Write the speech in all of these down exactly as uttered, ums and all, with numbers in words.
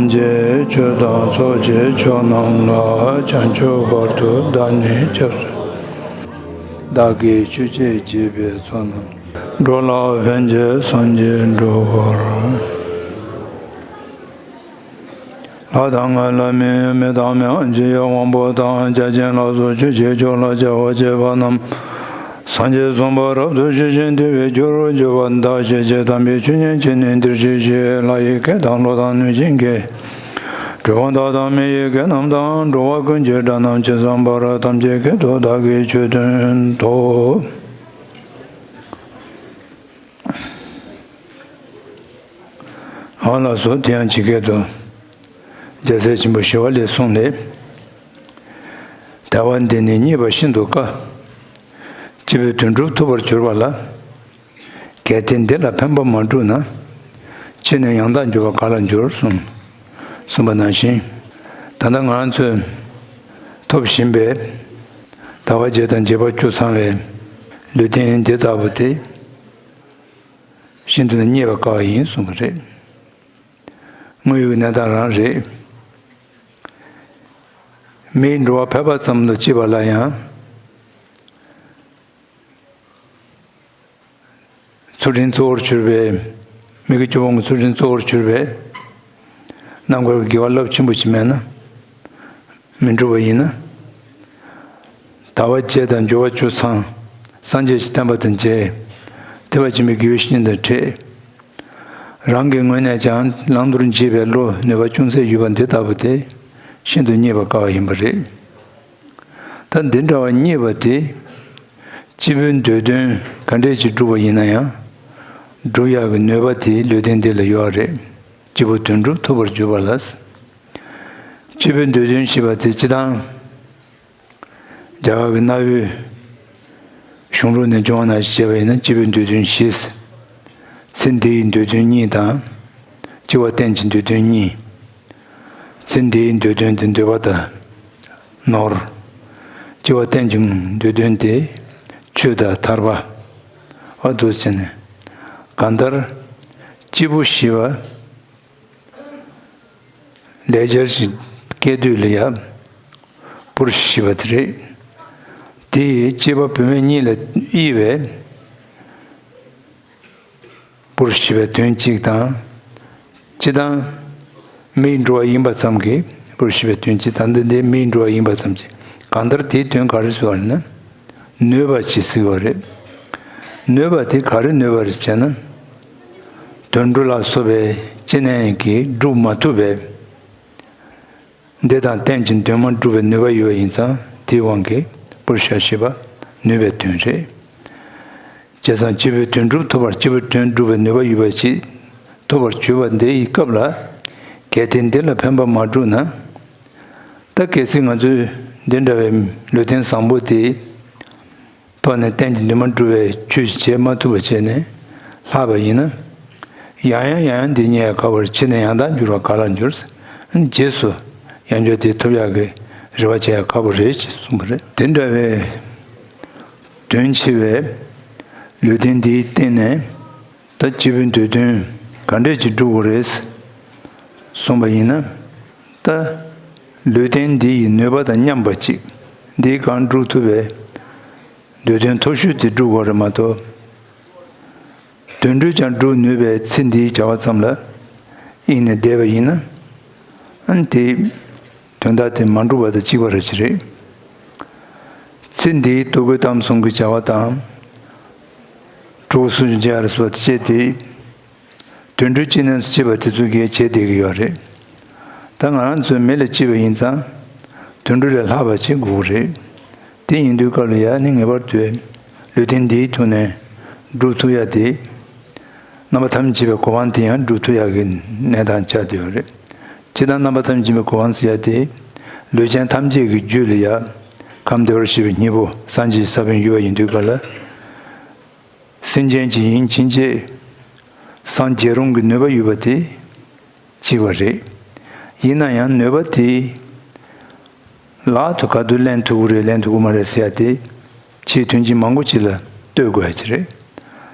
རྗེས་ཆོས་དང་ཚོགས་ཀྱི་མཆོག་རྣམས་ལ། བྱང་ཆུབ་བར་དུ་བདག་ནི་སྐྱབས་སུ། བདག་གིས་ཆོས་ཀྱི་རྒྱལ་པོའི་ཚོགས་རྣམས། འགྲོ་ལ་ཕན་ཕྱིར་སངས་རྒྱས་འགྲུབ་པར། ལྷ་དང་ལྷ་མིན་མི་དང་མི་དབང་ཆེ་ཡང་དབང་པོ་དང་། བརྒྱ་བྱིན་ལ་སོགས་ཆོས་ཀྱི་མཆོག་ལ་སྐྱབས་པ་བྱེད་པ་རྣམས། སངས་རྒྱས་གསུངས་པ་རབ་ཏུ་ཞི་ཞིང་དུལ་བའི་རྒྱུར་གྱུར་པ། བདག་བཞིན་གྱི་དམ་པའི་ཆོས་ཉིད་ཀྱིས་ནི་འདིར་གཤེགས་ཤིག། ལྷ་ཡི་སྐད་དང་ཀླུ་དང་གནོད་སྦྱིན་སྐད། གྲུལ་བུམ་དག་དང་མི་ཡི་སྐད་རྣམས་དང་། འགྲོ་བ་ཀུན་གྱི་སྒྲ་རྣམས་ཇི་ཙམ་པར། ཐམས་ཅད་སྐད་དུ་བདག་གིས་ཆོས་བསྟན་ཏོ། ཨ་ལགས་སོ། དེ་ཡང་ཇི་སྐད་དུ། རྒྱལ་སྲས་ཆེན་པོ་ཞི་བ་ལྷས་གསུངས་ནས། དལ་བ་འདི་ནི་རྙེད་པ་ཤིན་ཏུ་དཀའ། སྐྱེས་བུའི་དོན་སྒྲུབ་ཐུབ་པར་གྱུར་པ་ལ། གལ་ཏེ་འདི་ལ་ཕན་པ་མ་བསྒྲུབས་ན། ཕྱིས་ནས་ཡང་དག་འགྱུར་བ་ག་ལ་འགྱུར་གསུངས། གསུངས་པ་ནང་བཞིན། ད་ལྟ་ང་རང་ཚོས་ཐོབ་བཞིན་པའི་ཟླ་བ་བརྒྱད་དང་བྱེ་བ་བཅུ་ཚང་བའི་ལུས་རྟེན་འདི་ལྟ་བུ་དེ། ཤིན་ཏུ་ནས་རྙེད་པར་དཀའ་བ་ཡིན་གསུངས་པ་རེད། དངོས་ཡོད་ཀྱི་གནས་སྟངས་རང་རེད། མིའི་འགྲོ་བ་ཕལ་པ་ཙམ་དུ་སྐྱེས་པ་ལ་ཡང་། ཚུལ་ཁྲིམས་གཙོ་བོར་གྱུར་པའི། མི་དགེ་བཅུ་སྤོང་གི་ཚུལ་ཁྲིམས་གཙོ་བོར་གྱུར་པའི་རྣམ་དཀར་གྱི་དགེ་བ་རླབས་ཆེན་པོ་ཞིག་མེད་ན། མི་འགྲུབ་པ་ཡིན་ན། ཟླ་བ་བརྒྱད་དང་འབྱོར་བ་བཅུ་ཚང་། སངས་རྒྱས་ཀྱི་བསྟན་པ་དང་མཇལ། ཐེག་པ་ཆེན་པོའི་དགེ་བའི་བཤེས་གཉེན་དང་འཕྲད། རང་གི་ངོས་ནས་ཀྱང་བླང་དོར་འབྱེད་པའི་བློ་ནུས་པ་ཅུང་ཟད་ཡོད་པ་འདི་ལྟ་བུ་དེ་ཤིན་ཏུ་རྙེད་པར་དཀའ་བ་ཡིན་པ་རེད། ད་འདི་འདྲ་བ་རྙེད་པ་དེ། སྐྱེས་བུའི་འདོད་དོན་ག་འདྲས་ཅིག་བསྒྲུབས་པ་ཡིན་ན་ཡང་། བསྒྲུབ་ཡག་གི་ནུས་པ་དེ་ལུས་རྟེན་འདི་ལ་ཡོད་རེད། སྐྱེས་བུ་དོན་སྒྲུབ་ཐུབ་པར་གྱུར་པ་ལ། སྐྱེས་བུའི་འདོད་དོན་ཞེས་པ་དེ་སྤྱིར་བཏང་། རྒྱ་གར་གྱི་གནའ་བོའི་གཞུང་ལུགས་ནས་སྦྱོང་བ་ནང་བཞིན་བྱས་པ་ཡིན་ན། སྐྱེས་བུའི་འདོད་དོན་བཞི། ཚེ་འདིའི་འདོད་དོན་གཉིས་དང་། སྐྱེ་བ་གཏན་གྱི་འདོད་དོན་གཉིས། ཚེ་འདིའི་འདོད་དོན་དེ་འདོད་པ་དང་ནོར། སྐྱེ་བ་གཏན་གྱི་འདོད་དོན་དེ་ཆོས་དང་ཐར་པ། འོ་འདུག་ཟེར་ནས། གང་ལྟར་སྐྱེས་བུ་ཞེས་པ། ལེགས་སྦྱར་གྱི་སྐད་དོད་ལ་ཡ། པུ་རུ་ཤ་ཞེས་པ་དེ་རེད། དེ་ཡི་སྐྱེས་པ་བུད་མེད་གཉིས་ལ་དབྱེ་བས། པུ་རུ་ཤ་ཞེས་པའི་དོན་གཅིག་དང་། སྤྱིར་བཏང་། མིའི་འགྲོ་བ་ཡིན་པ་ཙམ་གྱིས་པུ་རུ་ཤ་ཞེས་པའི་དོན་གཅིག་དང་། འདི་འདི་མིའི་འགྲོ་བ་ཡིན་པ་ཙམ་གྱིས། གང་ལྟར་དེའི་དོན་ག་རེ་ཟེར་བ་ན། ནུས་པ་ཅིག་ཟེར་བ་རེད། ནུས་པ་དེ་ག་རེ་ནུས་པ་རེད་ཟེར་ན། དོན་འགྲུབ་ལ་སོགས་པའི་ཅི་ནས་ཀྱིས་སྒྲུབ་མ་ཐུབ་པའི། འདི་དང་གཏན་གྱི་དོན་མ་གྲུབ་པའི་ནུས་པ་ཡོད་པ་ཡིན་ཙང་། དེའི་དབང་གིས་པུ་རུ་ཤ་ཞེས་པ་ནུས་པའི་དོན་རེད། བྱས་ཙང་སྐྱེས་བུའི་དོན་སྒྲུབ་ཐུབ་པར། སྐྱེས་བུའི་དོན་སྒྲུབ་པའི་ནུས་པ་ཡོད་པ་ཞིག་ཐོབ་པར་གྱུར་པ་འདི་ཡི་སྐབས་ལ། གལ་ཏེ་འདི་ལ་ཕན་པ་མ་བསྒྲུབས་ན། ད་གལ་སྲིད་ང་ཚོས་འདི་འདྲ་བའི་ལུས་རྟེན་བཟང་པོ་དེ། ཐོག་ནས་གཏན་གྱི་འདུན་མ་འགྲུབ་པའི་ཆོས་ཤིག་བྱེད་མ་ཐུབ་པ་བྱས་ནས་ལྷག་པ་ཡིན་ན། ཡང་ཡང་ཡང་ཡང་འདི་རྙེད་ཡ་དཀའ་བར། ཕྱིས་ནས་ཡང་དག་འགྱུར་བ་ག་ལ་འགྱུར། རྗེས་སུ་ཡང་བསྐྱར་དེ་ཐོབ་ཡག་གི་རེ་བ་བྱེད་ཡ་དཀའ་པོ་རེད་ཅེས་གསུངས་པ་རེད། དེ་འདྲ་བའི་དོན་ཆེ་བའི་ལུས་རྟེན་འདིའི་སྟེང་ནས། ད་སྐྱེས་བུའི་འདོད་དོན་ག་འདྲས་ཅིག་སྒྲུབ་དགོས་རེད་གསུངས་པ་ཡིན་ན། ད་ལུས་རྟེན་འདི་ཡི་ནུས་པ་དང་མཉམ་པ་ཅིག་འདི་གང་སྒྲུབ་ཐུབ་པའི་འདོད་དོན་མཐོ་ཤོས་དེ་སྒྲུབ་དགོས་རེད་མ་གཏོགས། དོན་སྒྲུབ་ཀྱང་སྒྲུབ་ནུས་པའི་ཚེ་འདིའི་བྱ་བ་ཙམ་ལ་དབྱིངས་ནས་བསྡད་པ་ཡིན་ན། དེ་དོན་དག་དེ་མ་འགྲུབ་པ་དང་གཅིག་པ་རེད་ཅེས་རེད། ཚེ་འདིའི་ལྟོ་གོས་གཏམ་གསུམ་གྱི་བྱ་བ་དང་། གྲོགས་སུ་མཇལ་བར་སོགས་བྱས་ཏེ། དུད་འགྲོ་སྐྱེ་གནས་སུ་སྐྱེས་པ་དེ་ཚོ་གིས་བྱེད་བསྡད་ཀྱི་ཡོད་རེད། ད་ང་རང་ཚོ་མི་ལ་སྐྱེས་པ་ཡིན་ཙང་། དུད་འགྲོ་ལས་ལྷག་པ་བྱེད་དགོས་རེད། དེ་ཡིན་དུས་སྐབས་ལ་ཡ་ནི་ངེས་པར་དུ་ལུས་རྟེན་འདིའི་ཐོག་ནས་སྒྲུབ་ཐུབ་ཡ་དེ། རྣམ་པ་ཐམས་ཅད་པའི་གོ་འཕང་དེ་ཡང་སྒྲུབ་ཐུབ་ཡག་གི་གནས་སྟངས་ཆགས་བསྡད་ཡོད་རེད། སྤྱིར་བཏང་རྣམ་པ་ཐམས་ཅད་པའི་གོ་འཕང་ཟེར་ཡ་དེ། ལུས་ཅན་ཐམས་ཅད་ཀྱི་རྒྱུད་ལ་ཡ། ཁམས་བདེ་བར་གཤེགས་པའི་སྙིང་པོ་སངས་རྒྱས་ས་བོན་ཡོད་པ་ཡིན་དུས་སྐབས་ལ། སེམས་ཅན་གྱི་ཡིན་ཕྱིན་ཆད་སངས་རྒྱས་རུང་གི་ནུས་པ་ཡོད་པ་དེ་གཅིག་པ་རེད། ཡིན་ན་ཡང་ནུས་པ་དེ་ལག་ཏུ་ག་དུས་ལེན་ཐུབ་ཀྱི་རེད། ལེན་ཐུབ་ཀྱི་མ་རེད་ཟེར་ཡ་དེ། ཕྱིའི་མཐུན་རྐྱེན་མང་པོ་ཅིག་ལ་ལྟོས་དགོས་ཡ་ཅིག་རེད།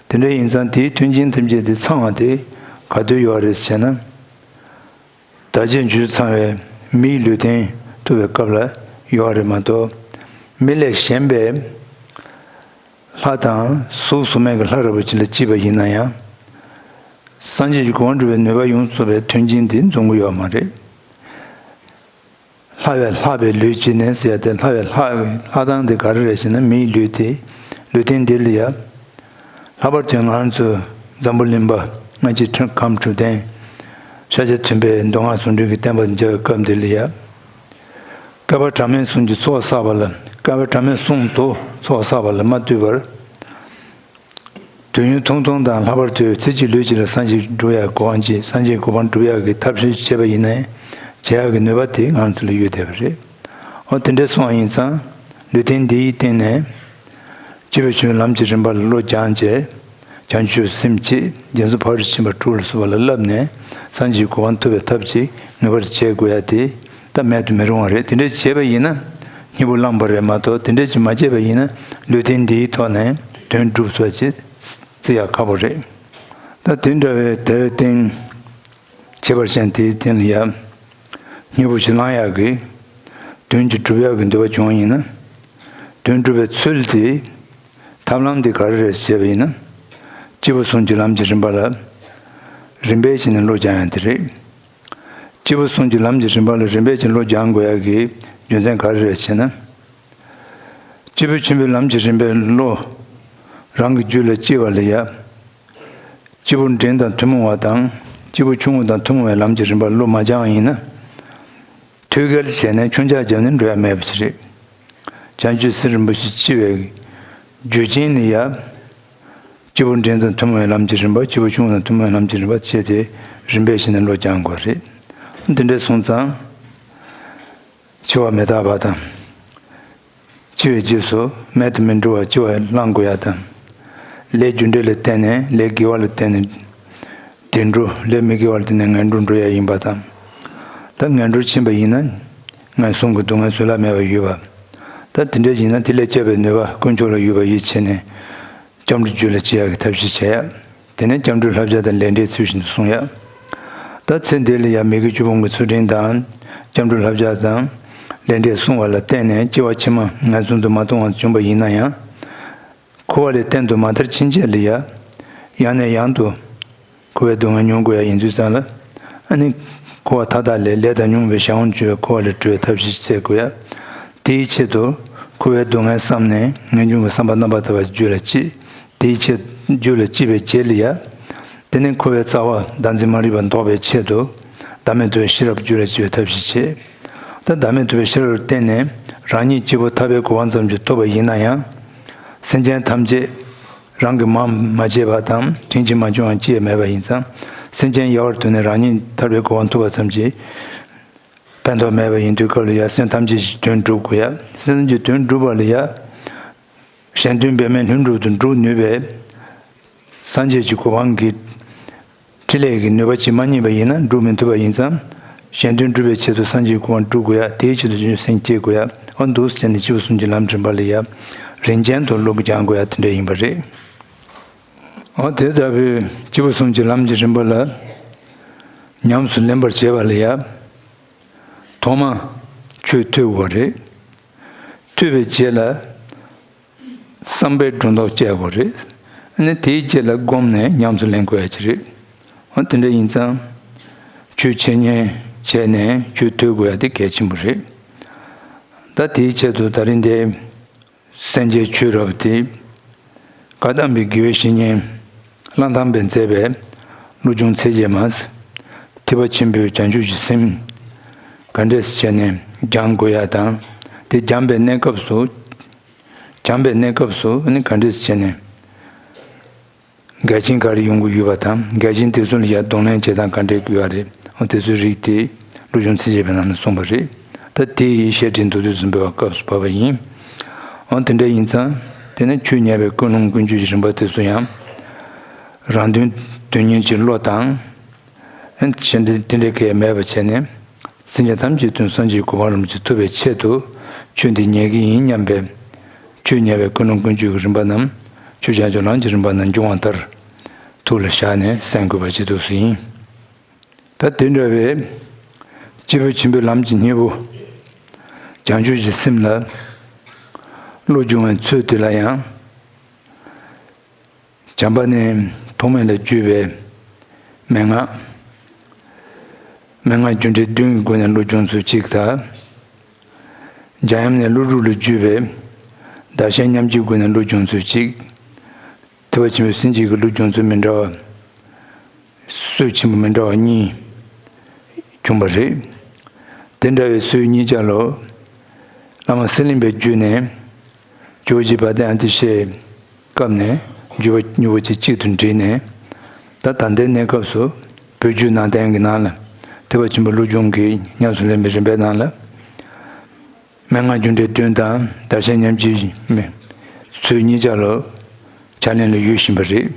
དེ་འདྲ་ཡིན་ཙང་དེའི་མཐུན་རྐྱེན་ཐམས་ཅད་དེ་ཚང་བ་དེ་ག་དུས་ཡོད་རེད་ཟེར་ན། བདག་བསྐྱེད་མཆོད་བརྗོད་ཚང་བའི་མིའི་ལུས་རྟེན་ཐུབ་པའི་སྐབས་ལ་ཡོད་རེད་མ་གཏོགས། མི་ལས་གཞན་པའི་ལྷ་དང་གཟུགས་གཟུགས་མེད་ཀྱི་ལྷ་རིན་པོ་ཆེ་ལ་བསྐྱེད་པ་ཡིན་ན་ཡང་། སངས་རྒྱས་ཀྱི་གོ་འཕང་སྒྲུབ་པའི་ནུས་པ་ཡོངས་རྫོགས་པའི་མཐུན་རྐྱེན་དེ་འཛོམས་ཀྱི་ཡོད་མ་རེད། ལྷ་བས་ལྷག་པའི་ལུས་བསྐྱེད་ནས་ཟེར་ཡ་དེ། ལྷ་བས་ལྷག་ལྷག་སྟངས་དེ་ག་རེ་རེད་ཟེར་ན། མིའི་ལུས་དེ། ལུས་རྟེན་འདི་ལ་ཡ། ལྷག་པར་དུ་ང་ཚོ་འཛམ་བུ་གླིང་པ་སྔ་ཕྱི་ཁམས་དྲུག་ལྡན་ཤཱཀྱ་ཐུབ་པའི་མདོ་སྔགས་ཟུང་འབྲེལ་གྱི་བསྟན་པ་མཇལ་བའི་སྐབས་འདི་ལ་ཡ། བསྐལ་པ་གྲངས་མེད་གསུམ་གྱི་ཚོགས་བསགས་པ་ལ། བསྐལ་པ་གྲངས་མེད་གསུམ་དུ་ཚོགས་བསགས་པ་ལ་མ་ལྟོས་པར། དུས་ཡུན་ཐུང་ཐུང་དང་། ལྷག་པར་དུ་ཚེ་གཅིག་ལུས་གཅིག་ལ་སངས་རྒྱས་སྒྲུབ་ཡག་གི་གོ་འཕང་ཅིག་སངས་རྒྱས་གོ་འཕང་སྒྲུབ་ཡག་གི་ཐབས་ཤེས་བྱས་པ་ཡིན་ན། བྱེད་ཡག་གི་ནུས་པ་དེ་ང་ཚོ་ལ་ཡོད་བསྡད་པ་རེད། འོ་དེ་འདྲ་སོང་བ་ཡིན་ཙང་། ལུས་རྟེན་འདི་ཡི་སྟེང་ནས་སྐྱེས་བུ་ཆེན་པོའི་ལམ་གྱི་རིམ་པ་ལ་བློ་སྦྱངས་བྱས། བྱང་ཆུབ་སེམས་བསྐྱེད། རྒྱ་མཚོ་ཕ་རོལ་ཕྱིན་པ་དྲུག་ལ་སོགས་པ་ལ་བསླབས་ནས། སངས་རྒྱས་གོ་འཕང་ཐོབ་པའི་ཐབས་ཅིག་ངེས་པར་བྱེད་དགོས་ཡ་དེ་ད་མེད་དུ་མི་རུང་བ་རེད། དེ་འདྲ་བྱས་པ་ཡིན་ན་སྙིང་པོ་བླངས་པ་རེད་མ་གཏོགས། དེ་འདྲ་ཅིག་མ་བྱས་པ་ཡིན་ན་ལུས་རྟེན་འདིའི་ཐོག་ནས་དོན་སྒྲུབ་ཚོད་ཅིག་བརྩི་ཡག་ཁག་པོ་རེད། ད་དེ་འདྲ་བའི་དེའི་སྟེང་ཁྱད་པར་ཅན་དེའི་སྟེང་ལ་ཡ། སྙིང་པོ་ཞིག་བླང་ཡག་གི་དོན་གྱི་སྒྲུབ་ཡག་གི་འདོད་པ་བྱུང་བ་ཡིན་ན། དོན་སྒྲུབ་པའི་ཚུལ་དེ། ཐབས་ལམ་དེ་ག་རེ་རེད་ཟེར་བ་ཡིན་ན། སྐྱེས་བུ་གསུམ་གྱི་ལམ་གྱི་རིམ་པ་ལ་རིམ་པས་བྱས་ནས་བློ་སྦྱང་ཡག་དེ་རེད། སྐྱེས་བུ་གསུམ་གྱི་ལམ་གྱི་རིམ་པ་ལ་རིམ་པས་བྱས་བློ་སྦྱང་དགོས་ཡག་གི་རྒྱུ་མཚན་ག་རེ་རེད་ཟེར་ན། སྐྱེས་བུ་ཆེན་པོའི་ལམ་གྱི་རིམ་པའི་བློ་རང་གི་རྒྱུད་ལ་སྐྱེ་བ་ལ་ཡ། སྐྱེས་བུ་འབྲིང་དང་ཐུན་མོང་བ་དང་། སྐྱེས་བུ་ཆུང་ངུ་དང་ཐུན་མོང་བའི་ལམ་གྱི་རིམ་པར་བློ་མ་སྦྱངས་པ་ཡིན་ན། ཐོད་རྒལ་བྱས་ནས་ཆུང་ཆགས་བརྒྱབ་ནས་འགྲོ་ཡ་མེད་པ་ཞིག་རེད། བྱང་ཆུབ་སེམས་རིན་པོ་ཆེ་སྐྱེ་བའི་རྒྱུ་རྐྱེན་ནི་ཡ། སྐྱེས་བུ་འབྲིང་དང་ཐུན་མོང་བའི་ལམ་གྱི་རིམ་པ། སྐྱེས་བུ་ཆུང་ངུ་དང་ཐུན་མོང་བའི་ལམ་གྱི་རིམ་པ་བྱས་ཏེ་རིམ་པས་བྱས་ནས་བློ་སྦྱང་དགོས་རེད། འདི་འདྲ་སོང་ཙང་། འཆི་བ་མི་རྟག་པ་དང་། འཆི་བའི་རྗེས་སུ་མེད་དུ་མི་འགྲོ་བར་སྐྱེ་བ་བླང་དགོས་ཡ་དང་། ལས་རྒྱུ་འབྲས་ལ་བརྟེན་ནས། ལས་དགེ་བ་ལ་བརྟེན་ནས་བདེ་འགྲོ། ལས་མི་དགེ་བ་ལ་བརྟེན་ནས་ངན་འགྲོར་འགྲོ་ཡ་ཡིན་པ་དང་། ད་ངན་འགྲོར་ཕྱིན་པ་ཡིན་ན་ངན་སོང་གི་སྡུག་བསྔལ་བཟོད་གླགས་མེད་པ་ཡོད་པ། ད་དེ་འདྲ་ཡིན་ན་དེ་ལས་སྐྱོབ་པའི་ནུས་པ་དཀོན་མཆོག་ལ་ཡོད་པ་ཡིད་ཆེས་ནས། སྐྱབས་འགྲོ་རྒྱུད་ལ་སྐྱེ་ཡག་གི་ཐབས་ཤེས་བྱེད་ཡ། དེ་ནས་སྐྱབས་འགྲོའི་བསླབ་བྱ་དང་ལས་འབྲས་ཚུལ་བཞིན་དུ་སྲུང་ཡ། ད་ཚེ་འདི་ལ་ཡང་མི་དགེ་བཅུ་སྤོང་གི་ཚུལ་ཁྲིམས་དང་། སྐྱབས་འགྲོའི་བསླབ་བྱ་དང་། ལས་འབྲས་སྲུང་བ་ལ་བརྟེན་ནས་སྐྱེ་བ་ཕྱི་མ་ངན་སོང་དུ་མ་ལྟུང་བར་བྱུང་བ་ཡིན་ན་ཡང་། འཁོར་བ་ལས་གཏན་དུ་མ་ཐར་ཕྱིན་ཆད་ལ་ཡ། ཡང་ནས་ཡང་དུ་འཁོར་བའི་སྡུག་བསྔལ་མྱོང་དགོས་ཡ་ཡིན་དུས་ཙང་ལ། ཨ་ནི་འཁོར་བ་མཐའ་དག་ལས་ལས་དང་ཉོན་མོངས་པའི་གཞན་དབང་བྱས་པའི་འཁོར་བ་ལས་གྲོལ་བའི་ཐབས་ཤེས་བཙལ་དགོས་ཡ། དེའི་ཆེད་དུ་འཁོར་བའི་སྡུག་བསྔལ་བསམ་ནས་ངེས་འབྱུང་གི་བསམ་པ་རྣམ་པར་དག་པ་རྒྱུད་ལ་སྐྱེ། དེའི་ཆེད་རྒྱུད་ལ་སྐྱེས་པའི་རྗེས་ལ་ཡ། དེ་ནི་འཁོར་བའི་རྩ་བ་བདག་འཛིན་མ་རིག་པ་ལྡོག་པའི་ཆེད་དུ། བདག་མེད་རྟོགས་པའི་ཤེས་རབ་རྒྱུད་ལ་སྐྱེ་བའི་ཐབས་ཤེས་བྱེད། ད་བདག་མེད་རྟོགས་པའི་ཤེས་རབ་ལ་བརྟེན་ནས་རང་ཉིད་སྐྱེས་བུ་ཐར་པའི་གོ་འཕང་ཙམ་གྱིས་ཐོབ་པ་ཡིན་ན་ཡང་། སེམས་ཅན་ཐམས་ཅད་རང་གིས་མར་མ་བྱས་པ་དང་། དྲིན་གྱིས་མ་བསྐྱངས་པ་ཅི་ཡང་མེད་པ་ཡིན་ཙང་། སེམས་ཅན་དབྱེ་བར་དོར་ནས་རང་ཉིད་ཐར་པའི་གོ་འཕང་ཐོབ་པ་ཙམ་གྱིས་ཕན་ཐོགས་མེད་པ་ཡིན་དུས་སྐབས་ལ་ཡ། སེམས་ཐམས་ཅད་ཀྱི་དོན་སྒྲུབ་དགོས་ཡ། སེམས་ཐམས་ཅད་ཀྱི་དོན་སྒྲུབ་པ་ལ་ཡ། གཞན་དོན་འབད་མེད་ལྷུན་གྲུབ་ཏུ་འགྲུབ་ནུས་པའི་སངས་རྒྱས་ཀྱི་གོ་འཕང་གི་ཕྲིན་ལས་ཀྱི་ནུས་པ་ཅིག་མ་རྙེད་པ་ཡིན་ན་འགྲུབ་མི་ཐུབ་པ་ཡིན་ཙང་། གཞན་དོན་སྒྲུབ་པའི་ཆེད་དུ་སངས་རྒྱས་ཀྱི་གོ་འཕང་སྒྲུབ་དགོས་ཡ། དེའི་ཆེད་དུ་རྒྱུ་མཚན་སྐྱེ་དགོས་ཡ། འོ་འདུག་སེ་བྱས་ནས་སྐྱེས་བུ་གསུམ་གྱི་ལམ་རིམ་པ་ལ་ཡ། རིམ་ཅན་དུ་བློ་སྦྱང་དགོས་ཡ་དེ་འདྲ་ཡིན་པ་རེད། འོ་དེ་ལྟ་བུའི་སྐྱེས་བུ་གསུམ་གྱི་ལམ་གྱི་རིམ་པ་ལ་ཉམས་སུ་ལེན་པར་བྱེད་པ་ལ་ཡ། ཐོག་མ་ཆོས་ཐོས་དགོས་པ་རེད། ཐོས་པའི་རྗེས་ལ་བསམ་པའི་སྒྲོ་འདོགས་བཅད་དགོས་རེད། ཨ་ནི་དེའི་རྗེས་ལ་བསྒོམས་ནས་ཉམས་སུ་ལེན་དགོས་ཡ་ཅིག་རེད། འོ་དེ་འདྲ་ཡིན་ཙང་། ཆོས་འཆད་ཉན་བྱས་ནས་ཆོས་ཐོས་དགོས་ཡ་དེ་གལ་ཆེན་པོ་རེད། ད་དེའི་ཆེད་དུ་ད་རིང་འདིར། སེམས་ཅན་ཆོས་རབ་སྟེ། བཀའ་གདམས་པའི་དགེ་བའི་བཤེས་གཉེན་བླ་དམ་པས་མཛད་པའི་བློ་སྦྱོང་ཚིགས་བཅད་མ། ཐེག་པ་ཆེན་པོའི་བྱང་ཆུབ་ཀྱི་སེམས་ག་འདྲས་སེ་བྱས་ནས་སྦྱང་དགོས་ཡ་དང་། དེ་སྦྱངས་པའི་གནས་སྐབས་སུ། སྦྱངས་པའི་གནས་སྐབས་སུ་ནི་ག་འདྲས་སེ་བྱས་ནས་འགལ་རྐྱེན་ག་རེ་ཡོང་གི་ཡོད་པ་དང་། འགལ་རྐྱེན་དེ་ཚོ་ལ་ཡ་གདོང་ལེན་བྱེད་སྟངས་ག་འདྲས་དགོས་ཡ་རེད། འོ་དེ་ཚོའི་རིགས་དེ་བློ་སྦྱོང་ཚིགས་བཅད་པའི་ནང་ན་གསུངས་པ་རེད། ད་དེ་ཡི་བཤད་ཁྲིད་མདོར་བསྡུས་སུ་འབད་བའི་སྐབས་སུ་བབས་པ་ཡིན། འོ་དེ་འདྲ་ཡིན་ཙང་། དེ་ནས་ཆོས་ཉན་པའི་ཀུན་སློང་ཀུན་སྤྱོད་ཀྱི་རིམ་པ་དེ་ཚོ་ཡང་། རང་དོན་དོན་གཉེར་གྱི་བློ་དང་། ཨ་ནི་གཞན་དོན་དེ་འདྲའི་གལ་མེད་པ་བྱས་ནས། སེམས་ཅན་ཐམས་ཅད་དོན་སངས་རྒྱས་གོ་འཕང་རིན་པོ་ཆེ་ཐོབ་པའི་ཆེད་དུ་ཆོས་འདི་ཉན་གྱི་ཡིན་སྙམ་པའི་ཆོས་ཉན་པའི་ཀུན་སློང་ཀུན་སྤྱོད་ཀྱི་རིམ་པ་རྣམས་ཆོས་བྱང་ཆུབ་ལམ་གྱི་རིམ་པ་ནང་འབྱུང་བ་ལྟར་ཐུགས་ལ་བཞག་ནས་གསན་དགོས་པ་ཅིག་འདུག་སེ་ཡིན། ད་དེ་འདྲ་བའི་ སྐྱེས་བུ་ཆེན་པོའི་ལམ་གྱི་སྙིང་པོ། བྱང་ཆུབ་ཀྱི་སེམས་ལ་བློ་སྦྱོང་བའི་ཚུལ་དེ་ལ་ཡང་། བྱམས་པ་ནི་ཐོགས་མེད་ལ་བརྒྱུས་པའི་མན་ངག་མན་ངག་རྒྱུ་འབྲས་བདུན་གྱི་སྒོ་ནས་བློ་སྦྱོང་ཚུལ་གཅིག་དང་། འཇམ་དབྱངས་ནི་ཀླུ་སྒྲུབ་ལ་བརྒྱུས་པའི་བདག་གཞན་མཉམ་བརྗེའི་སྒོ་ནས་བློ་སྦྱོང་ཚུལ་གཅིག་ཐེག་པ་ཆེན་པོའི་སེམས་བསྐྱེད་ཀྱི་བློ་སྦྱོང་ཚུལ་མི་འདྲ་བ། སྲོལ་ཆེན་པོ་མི་འདྲ་བ་གཉིས་བྱུང་བ་རེད། དེ་འདྲ་བའི་སྲོལ་གཉིས་ཆ་ལ། བླ་མ་གསེར་གླིང་པས་བརྒྱུད་ནས། ཇོ་བོ་རྗེ་དཔལ་ལྡན་ཨ་ཏི་ཤའི་སྐབས་ནས་བརྒྱུད་པ་མྱུར་བ་ཅིག་གཅིག་ཏུ་འདྲེས་ནས། ད་ད་ལྟའི་གནས་སྐབས་སུ་བོད་བརྒྱུད་ནང་བསྟན་གྱི་ནང་ལ་ཐེག་པ་ཆེན་པོའི་བློ་སྦྱོང་གི་ཉམས་སུ་ལེན་པའི་རིམ་པའི་ནང་ལ། མན་ངག་རྒྱུ་འབྲས་བདུན་དང་བདག་གཞན་མཉམ་བརྗེའི་ཚུལ་གཉིས་ཆ་ལ་ཕྱག་ལེན་ལ་ཡོད་བཞིན་པ་རེད།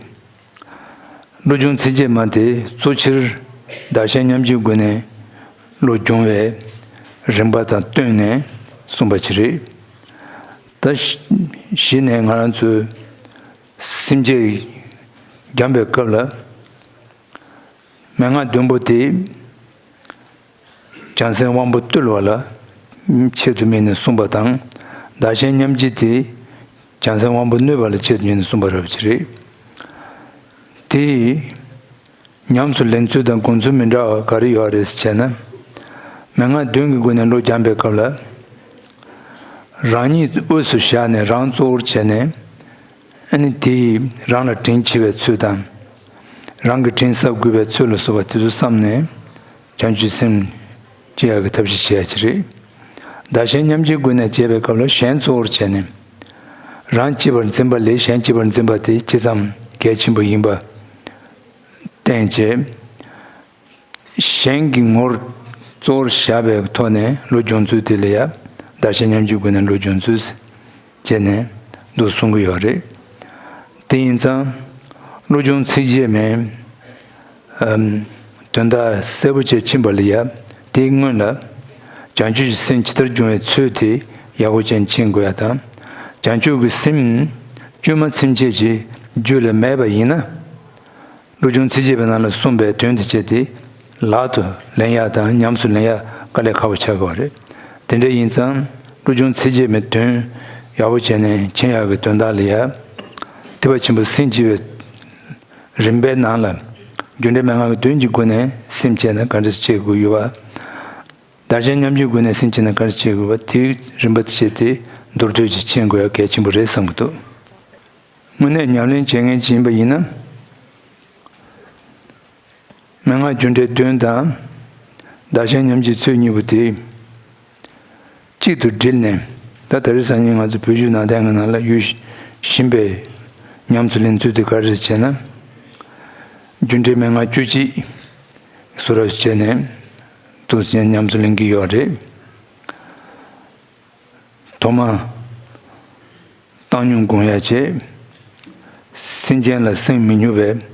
བློ་སྦྱོང་ཚིགས་བཅད་མ་དེ་གཙོ་ཆེར་བདག་གཞན་མཉམ་བརྗེའི་སྒོ་ནས་བློ་སྦྱོང་བའི་རིམ་པ་དང་བསྟུན་ནས་གསུངས་པ་ཅིག་རེད། ད་གཞི་ནས་ང་རང་ཚོའི་སེམས་བསྐྱེད་བརྒྱངས་པའི་སྐབས་ལ། མན་ངག་བདུན་པོ་དེ་བྱང་སེམས་དབང་པོ་རྟུལ་བ་ལ་ཆེད་དུ་དམིགས་ནས་གསུངས་པ་དང་། བདག་གཞན་མཉམ་བརྗེ་དེ་བྱང་སེམས་དབང་པོ་གནོད་པ་ལ་ཆེད་དུ་དམིགས་ནས་གསུངས་པ་རབ་ཅིག་རེད། དེ་ཉམས་སུ་ལེན་ཚུལ་དང་སྒོམ་ཚུལ་མི་འདྲ་བ་ག་རེ་ཡོད་རེད་ཟེར་བྱས་ན། མན་ངག་བདུན་གྱི་སྒོ་ནས་བློ་སྦྱངས་པའི་སྐབས་ལ། རང་ཉིད་དབུས་སུ་བཞག་ནས་རང་གཙོ་བོར་བྱས་ནས། ཨ་ནི་དེ་ཡིས་རང་ལ་དྲིན་ཆེ་བའི་ཚུལ་དང་། རང་གི་དྲིན་གསབ་དགོས་པའི་ཚུལ་ལ་སོགས་པ་དེ་ཚོ་བསམ་ནས་བྱང་ཆུབ་སེམས་སྐྱེ་ཡག་གི་ཐབས་ཤེས་བྱེད་ཡག་ཅིག་རེད། བདག་གཞན་མཉམ་བརྗེའི་སྒོ་ནས་བྱེད་པའི་སྐབས་ལ་གཞན་གཙོ་བོར་བྱས་ནས། རང་གཅེས་པར་འཛིན་པ་ལས་གཞན་གཅེས་པར་འཛིན་པ་དེ་ཇི་ཙམ་གལ་ཆེན་པོ་ཡིན་པ་བསྟན་བྱས། གཞན་གྱི་ངོར་གཙོ་བོར་བཞག་པའི་ཐོག་ནས་བློ་སྦྱོང་ཚུལ་དེ་ལ་ཡང་བདག་གཞན་མཉམ་བརྗེའི་སྒོ་ནས་བློ་སྦྱོང་ཚུལ་བྱས་ནས་འདུག་གསུང་གི་ཡོད་རེད། དེ་ཡིན་ཙང་། བློ་སྦྱོང་ཚིགས་བཅད་མའི་ཨམ། དོན་དག་གསལ་པོ་བྱས་ཕྱིན་པ་ལ་ཡང་དེའི་སྔོན་ལ། བྱང་ཆུབ་ཀྱི་སེམས་ཇི་ལྟར་སྦྱོང་བའི་ཚུལ་དེ་ཡག་པོ་ཅན་ཕྱིན་དགོས་ཡ་དང་། བྱང་ཆུབ་ཀྱི་སེམས་བཅོས་མ་ཚིམ་བྱེད་ཀྱི་རྒྱུད་ལ་མེད་པ་ཡིན་ན། བློ་སྦྱོང་ཚིགས་བཅད་པའི་ནང་ལ་གསུངས་པའི་དོན་དེ་བྱས་ཏེ། ལག་ཏུ་ལེན་ཡག་དང་ཉམས་སུ་ལེན་ཡག་དཀའ་ལས་ཁག་པོ་ཆགས་ཀྱི་ཡོད་རེད། དེ་འདྲ་ཡིན་ཙང་། བློ་སྦྱོང་ཚིགས་བཅད་མའི་དོན་ཡག་པོ་བྱས་ནས་མཁྱེན་ཡག་གི་དོན་དག་ལ་ཡ། ཐེག་པ་ཆེན་པོའི་སེམས་བསྐྱེད་པའི་རིམ་པའི་ནང་ལ། རྒྱུ་འབྲས་མན་ངག་གི་བདུན་གྱི་སྒོ་ནས་སེམས་བསྐྱེད་ན་ག་འདྲ་བྱེད་དགོས་ཡོད་པ། བདག་གཞན་མཉམ་བརྗེའི་སྒོ་ནས་སེམས་བསྐྱེད་ན་ག་འདྲ་བྱེད་དགོས་པ་དེའི་རིམ་པ་དེ་བྱས་ཏེ་མདོར་བསྡུས་ཀྱིས་མཁྱེན་དགོས་ཡག་གལ་ཆེན་པོ་རེད་བསམ་གྱི་འདུག་དངོས་གནས་ཉམས་ལེན་བྱེད་མཁན་ཅིག་ཡིན་པ་ཡིན་ན། མན་ངག་རྒྱུ་འབྲས་བདུན་དང་། བདག་གཞན་མཉམ་བརྗེའི་ཚུལ་གཉིས་པོ་དེ། གཅིག་ཏུ་དྲིལ་ནས། ད་ད་རེས་སང་ཉིན་ང་ཚོ་བོད་བརྒྱུད་ནང་བསྟན་གྱི་ནང་ལ་ཡོད་བཞིན་པའི་ཉམས་སུ་ལེན་ཚུལ་དེ་ག་རེ་རེད་ཟེར་ན། རྒྱུ་འབྲས་མན་ངག་བཅུ་གཅིག་གསུང་རབ་བྱས་ནས་འདུག་ཟེར་ཉམས་སུ་ལེན་གྱི་ཡོད་རེད། ཐོག་མ། བཏང་སྙོམས་སྒོམ་ཡག་བྱེད། སེམས་ཅན་ལ་སེམས་མི་མྱོང་བའི།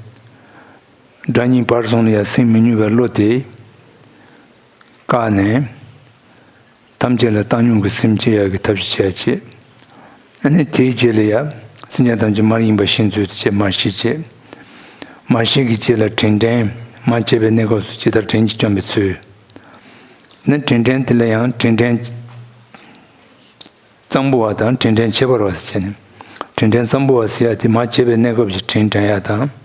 དགྲ་གཉེན་བར་གསུམ་ལ་ཡང་སེམས་མི་མྱོང་བའི་བློ་དེ་བཀག་ནས། ཐམས་ཅད་ལ་བཏང་སྙོམས་ཀྱི་སེམས་སྐྱེ་ཡག་གི་ཐབས་ཤེས་བྱེད་ཡག་བྱེད། ཨ་ནི་དེའི་རྗེས་ལ་ཡང་སེམས་ཅན་ཐམས་ཅད་མར་ཡེངས་པ་ཤེས་ཚུལ་དེ་བྱེད། མར་ཤེས་བྱེད། མར་ཤེས་ཀྱི་རྗེས་ལ་དྲིན་དྲན། མར་བཅད་པའི་གནས་སྐབས་སུ་ཇི་ལྟར་དྲིན་གྱིས་བསྐྱངས་པའི་ཚུལ། ནི་དྲིན་དྲན་དེ་ལ་ཡང་དྲིན་དྲན་གཙང་པོ་བ་དང་དྲིན་དྲན་ཁྱད་པར་བ་ཟེར་བྱས་ནས། དྲིན་དྲན་གཙང་པོ་བ་ཟེར་ཡ་དེ་མར་བཅད་པའི་གནས་སྐབས་ཀྱི་དྲིན་དྲན་ཡ་དང་།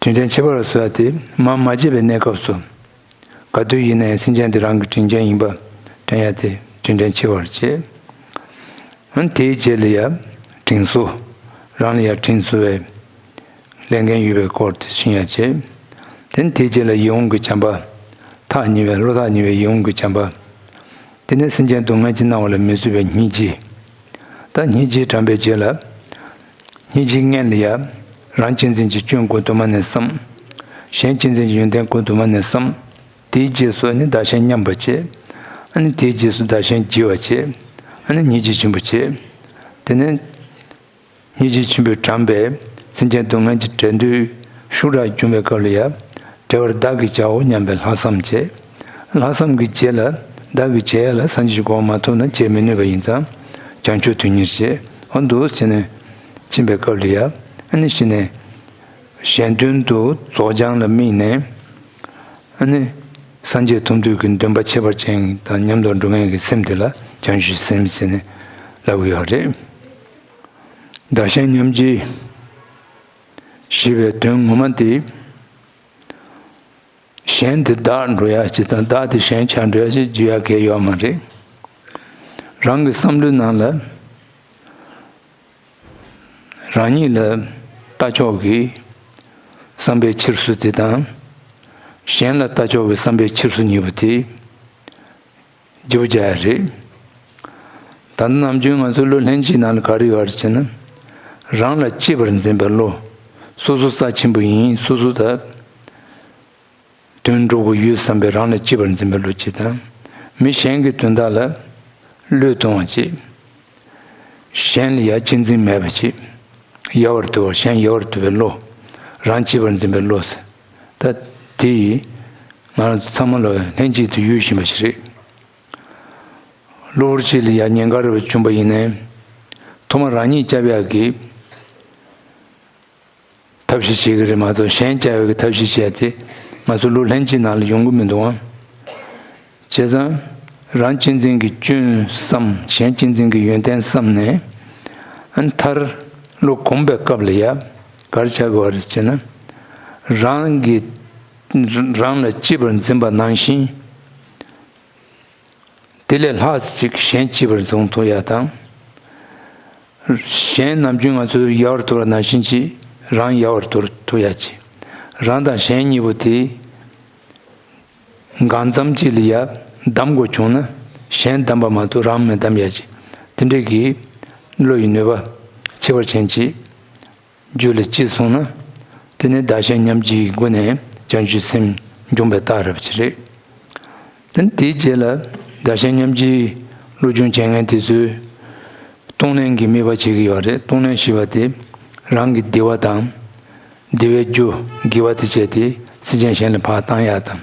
དྲིན་དྲན་ཁྱད་པར་བ་ཟེར་ཡ་དེ་མར་མ་བཅད་པའི་གནས་སྐབས་སུ། ག་དུས་ཡིན་ན་ཡང་སེམས་ཅན་དེ་རང་གི་དྲིན་ཅན་ཡིན་པ་དྲན་ཡ་དེ་དྲིན་དྲན་ཆེ་བར་བྱེད། ཨ་ནི་དེའི་རྗེས་ལ་ཡ་དྲིན་གཟོ། རང་ལ་ཡ་དྲིན་གཟོ་བའི་ལས་འགན་ཡོད་པའི་སྐོར་དེ་ཤེས་ཡ་བྱེད། དེ་ནི་དེའི་རྗེས་ལ་ཡིད་འོང་གི་བྱམས་པ། ཐག་ཉེ་བའི་བློ་ཐག་ཉེ་བའི་ཡིད་འོང་གི་བྱམས་པ། དེ་ནས་སེམས་ཅན་སྡུག་བསྔལ་གྱིས་མནར་བ་ལ་མི་བཟོད་པའི་སྙིང་རྗེ། ད་སྙིང་རྗེ་དྲན་པའི་རྗེས་ལ། སྙིང་རྗེའི་སྔོན་ལ་ཡ། རང་གཅེས་འཛིན་གྱི་སྐྱོན་གོ་དུ་མ་ནས་བསམ། གཞན་གཅེས་འཛིན་གྱི་ཡོན་ཏན་གོ་དུ་མ་ནས་བསམ། དེའི་རྗེས་སུ་ནི་བདག་གཞན་མཉམ་པར་བྱེད། ཨ་ནི་དེའི་རྗེས་སུ་བདག་གཞན་བརྗེ་བར་བྱེད། ཨ་ནི་སྙིང་རྗེ་ཆེན་པོ་བྱེད། དེ་ནས། སྙིང་རྗེ་ཆེན་པོས་དྲངས་པའི་སེམས་ཅན་སྡུག་བསྔལ་གྱི་བྲལ་འདོད་ཤུགས་དྲག་བྱུང་བའི་སྐབས་ལ་ཡང་བྲལ་བར་བདག་གིས་བྱའོ་སྙམ་པའི་ལྷག་བསམ་བྱེད། ལྷག་བསམ་གྱི་རྗེས་ལ་བདག་གིས་བྱེད་ཡ་ལ་སངས་རྒྱས་ཀྱི་གོ་འཕང་མ་ཐོབ་ན་བྱེད་མི་ནུས་པ་ཡིན་ཙང་བྱང་ཆུབ་དོན་གཉེར་བྱེད། འོ་འདུག་ཟེར་ནས་ཕྱིན་པའི་སྐབས་ལ་ཡང་ཨ་ནི་གཞི་ནས་གཞན་དོན་དུ་རྫོགས་བྱང་ལ་དམིགས་ནས། ཨ་ནི། སངས་རྒྱས་ཐོབ་འདོད་ཀྱི་འདུན་པ་ཁྱད་པར་ཅན་དང་ཉམས་སུ་འགྲོ་མཁན་གྱི་སེམས་དེ་ལ་བྱང་ཆུབ་སེམས་ཟེར་ནས་ལབ་ཀྱི་ཡོད་རེད། བདག་གཞན་མཉམ་བརྗེ་ཞེས་པའི་དོན་ངོ་མ་དེ། གཞན་དེ་བདག་འགྲོ་ཡ་ཅིག་དང་བདག་དེ་གཞན་ཆགས་འགྲོ་ཡ་ཅིག་བརྗོད་ཡ་གལ་ཡོད་མ་རེད། རང་གི་བསམ་བློའི་ནང་ལ་རང་ཉིད་ལ་ལྟ་ཕྱོགས་ཀྱི་བསམ་པའི་འཁྱེར་སོ་དེ་དང་། གཞན་ལ་ལྟ་ཕྱོགས་ཀྱི་བསམ་པའི་འཁྱེར་སོ་གཉིས་པོ་དེ། བརྗེ་པོ་བྱ་ཡ་རེད། ད་ལྟ་ནམ་རྒྱུན་ང་ཚོའི་བློ་ལྷན་སྐྱེས་ནང་ལ་ག་རེ་ཡོད་རེད་ཟེར་ན། རང་ལ་གཅེས་པར་འཛིན་པའི་བློ། སོ་སོ་རྩ་ཆེན་པོ་ཡིན། སོ་སོ་ད་དོན་འགྲུབ་དགོས་ཡོད་བསམ་པའི་རང་ལ་གཅེས་པར་འཛིན་པའི་བློ་གཅིག་དང་། མི་གཞན་གྱི་དོན་དག་ལ་བློས་གཏོང་བ་གཅིག་གཞན་ལ་ཡ་གཅེས་འཛིན་མེད་པ་གཅིག་ཡལ་བར་དོར་བ། གཞན་ཡལ་བར་དོར་བའི་བློ། རང་གཅེས་པར་འཛིན་པའི་བློ། ད་དེ་ཡིས་ང་ཚོ་ཚང་མ་ལ་ལྷན་སྐྱེས་དུ་ཡོད་བཞིན་པ་ཞིག་རེད། གློ་བུར་ཅིག་ལ་ཡང་ཉེན་ཁ་རེ་བ་བྱུང་བ་ཡིན་ནའི། ཐོག་མར་རང་ཉིད་སྐྱབས་ཡག་གི་ཐབས་ཤེས་བྱེད་ཀྱི་རེད་མ་གཏོགས། གཞན་སྐྱབས་ཡག་གི་ཐབས་ཤེས་བྱས་ཏེ་ང་ཚོ་བློ་ལྷན་སྐྱེས་ནང་ལ་ཡོང་གི་མི་འདུག་ཨང་། བྱས་ཙང་། རང་གཅེས་འཛིན་གྱི་སྐྱོན་བསམ། གཞན་གཅེས་འཛིན་གྱི་ཡོན་ཏན་བསམ་ནས། ཨ་ནི་མཐར་བློ་གོམས་པའི་སྐབས་ལ་ཡ། ག་རེ་ཆགས་དགོས་པ་རེད་ཅེ་ན། རང་གི་རང་ལ་གཅེས་པར་འཛིན་པ་ནང་བཞིན། དེ་ལས་ལྷག་ཅིག་གཞན་གཅེས་པར་བཟུང་ཐུབ་ཡ་དང་། གཞན་ནམ་རྒྱུན་ང་ཚོས་ཡལ་བར་དོར་བ་ནང་བཞིན་གྱིས་རང་ཡལ་བར་དོར་ཐུབ་ཡ་ཅིག་རང་དང་གཞན་གཉིས་པོ་དེ་གང་འཚམ་ཅིག་ལ་ཡ་བདམས་དགོས་བྱུང་ན། གཞན་བདམས་པ་མ་གཏོགས་རང་མི་བདམས་ཡ་ཅིག་དེ་འདྲའི་གི་བློ་ཡི་ནུས་པ་ཁྱད་པར་ཅན་ཅིག་རྒྱུད་ལ་སྐྱེས་སོང་ན། དེ་ནི་བདག་གཞན་མཉམ་བརྗེའི་སྒོ་ནས་བྱང་ཆུབ་སེམས་འབྱོངས་པའི་རྟགས་རེད་པ་ཅིག་རེད། དེ་ནི་དེའི་རྗེས་ལ་བདག་གཞན་མཉམ་བརྗེའི་བློ་སྦྱོང་བྱེད་མཁན་དེ་ཚོས་གཏོང་ལེན་གྱི་དམིགས་པ་བྱེད་ཀྱི་ཡོད་རེད། གཏོང་ལེན་ཞེས་པ་དེ་རང་གི་བདེ་བ་དང་། བདེ་བའི་རྒྱུ་དགེ་བ་དེ་བྱས་ཏེ་སེམས་ཅན་གཞན་ལ་ཕར་བཏང་ཡག་དང་།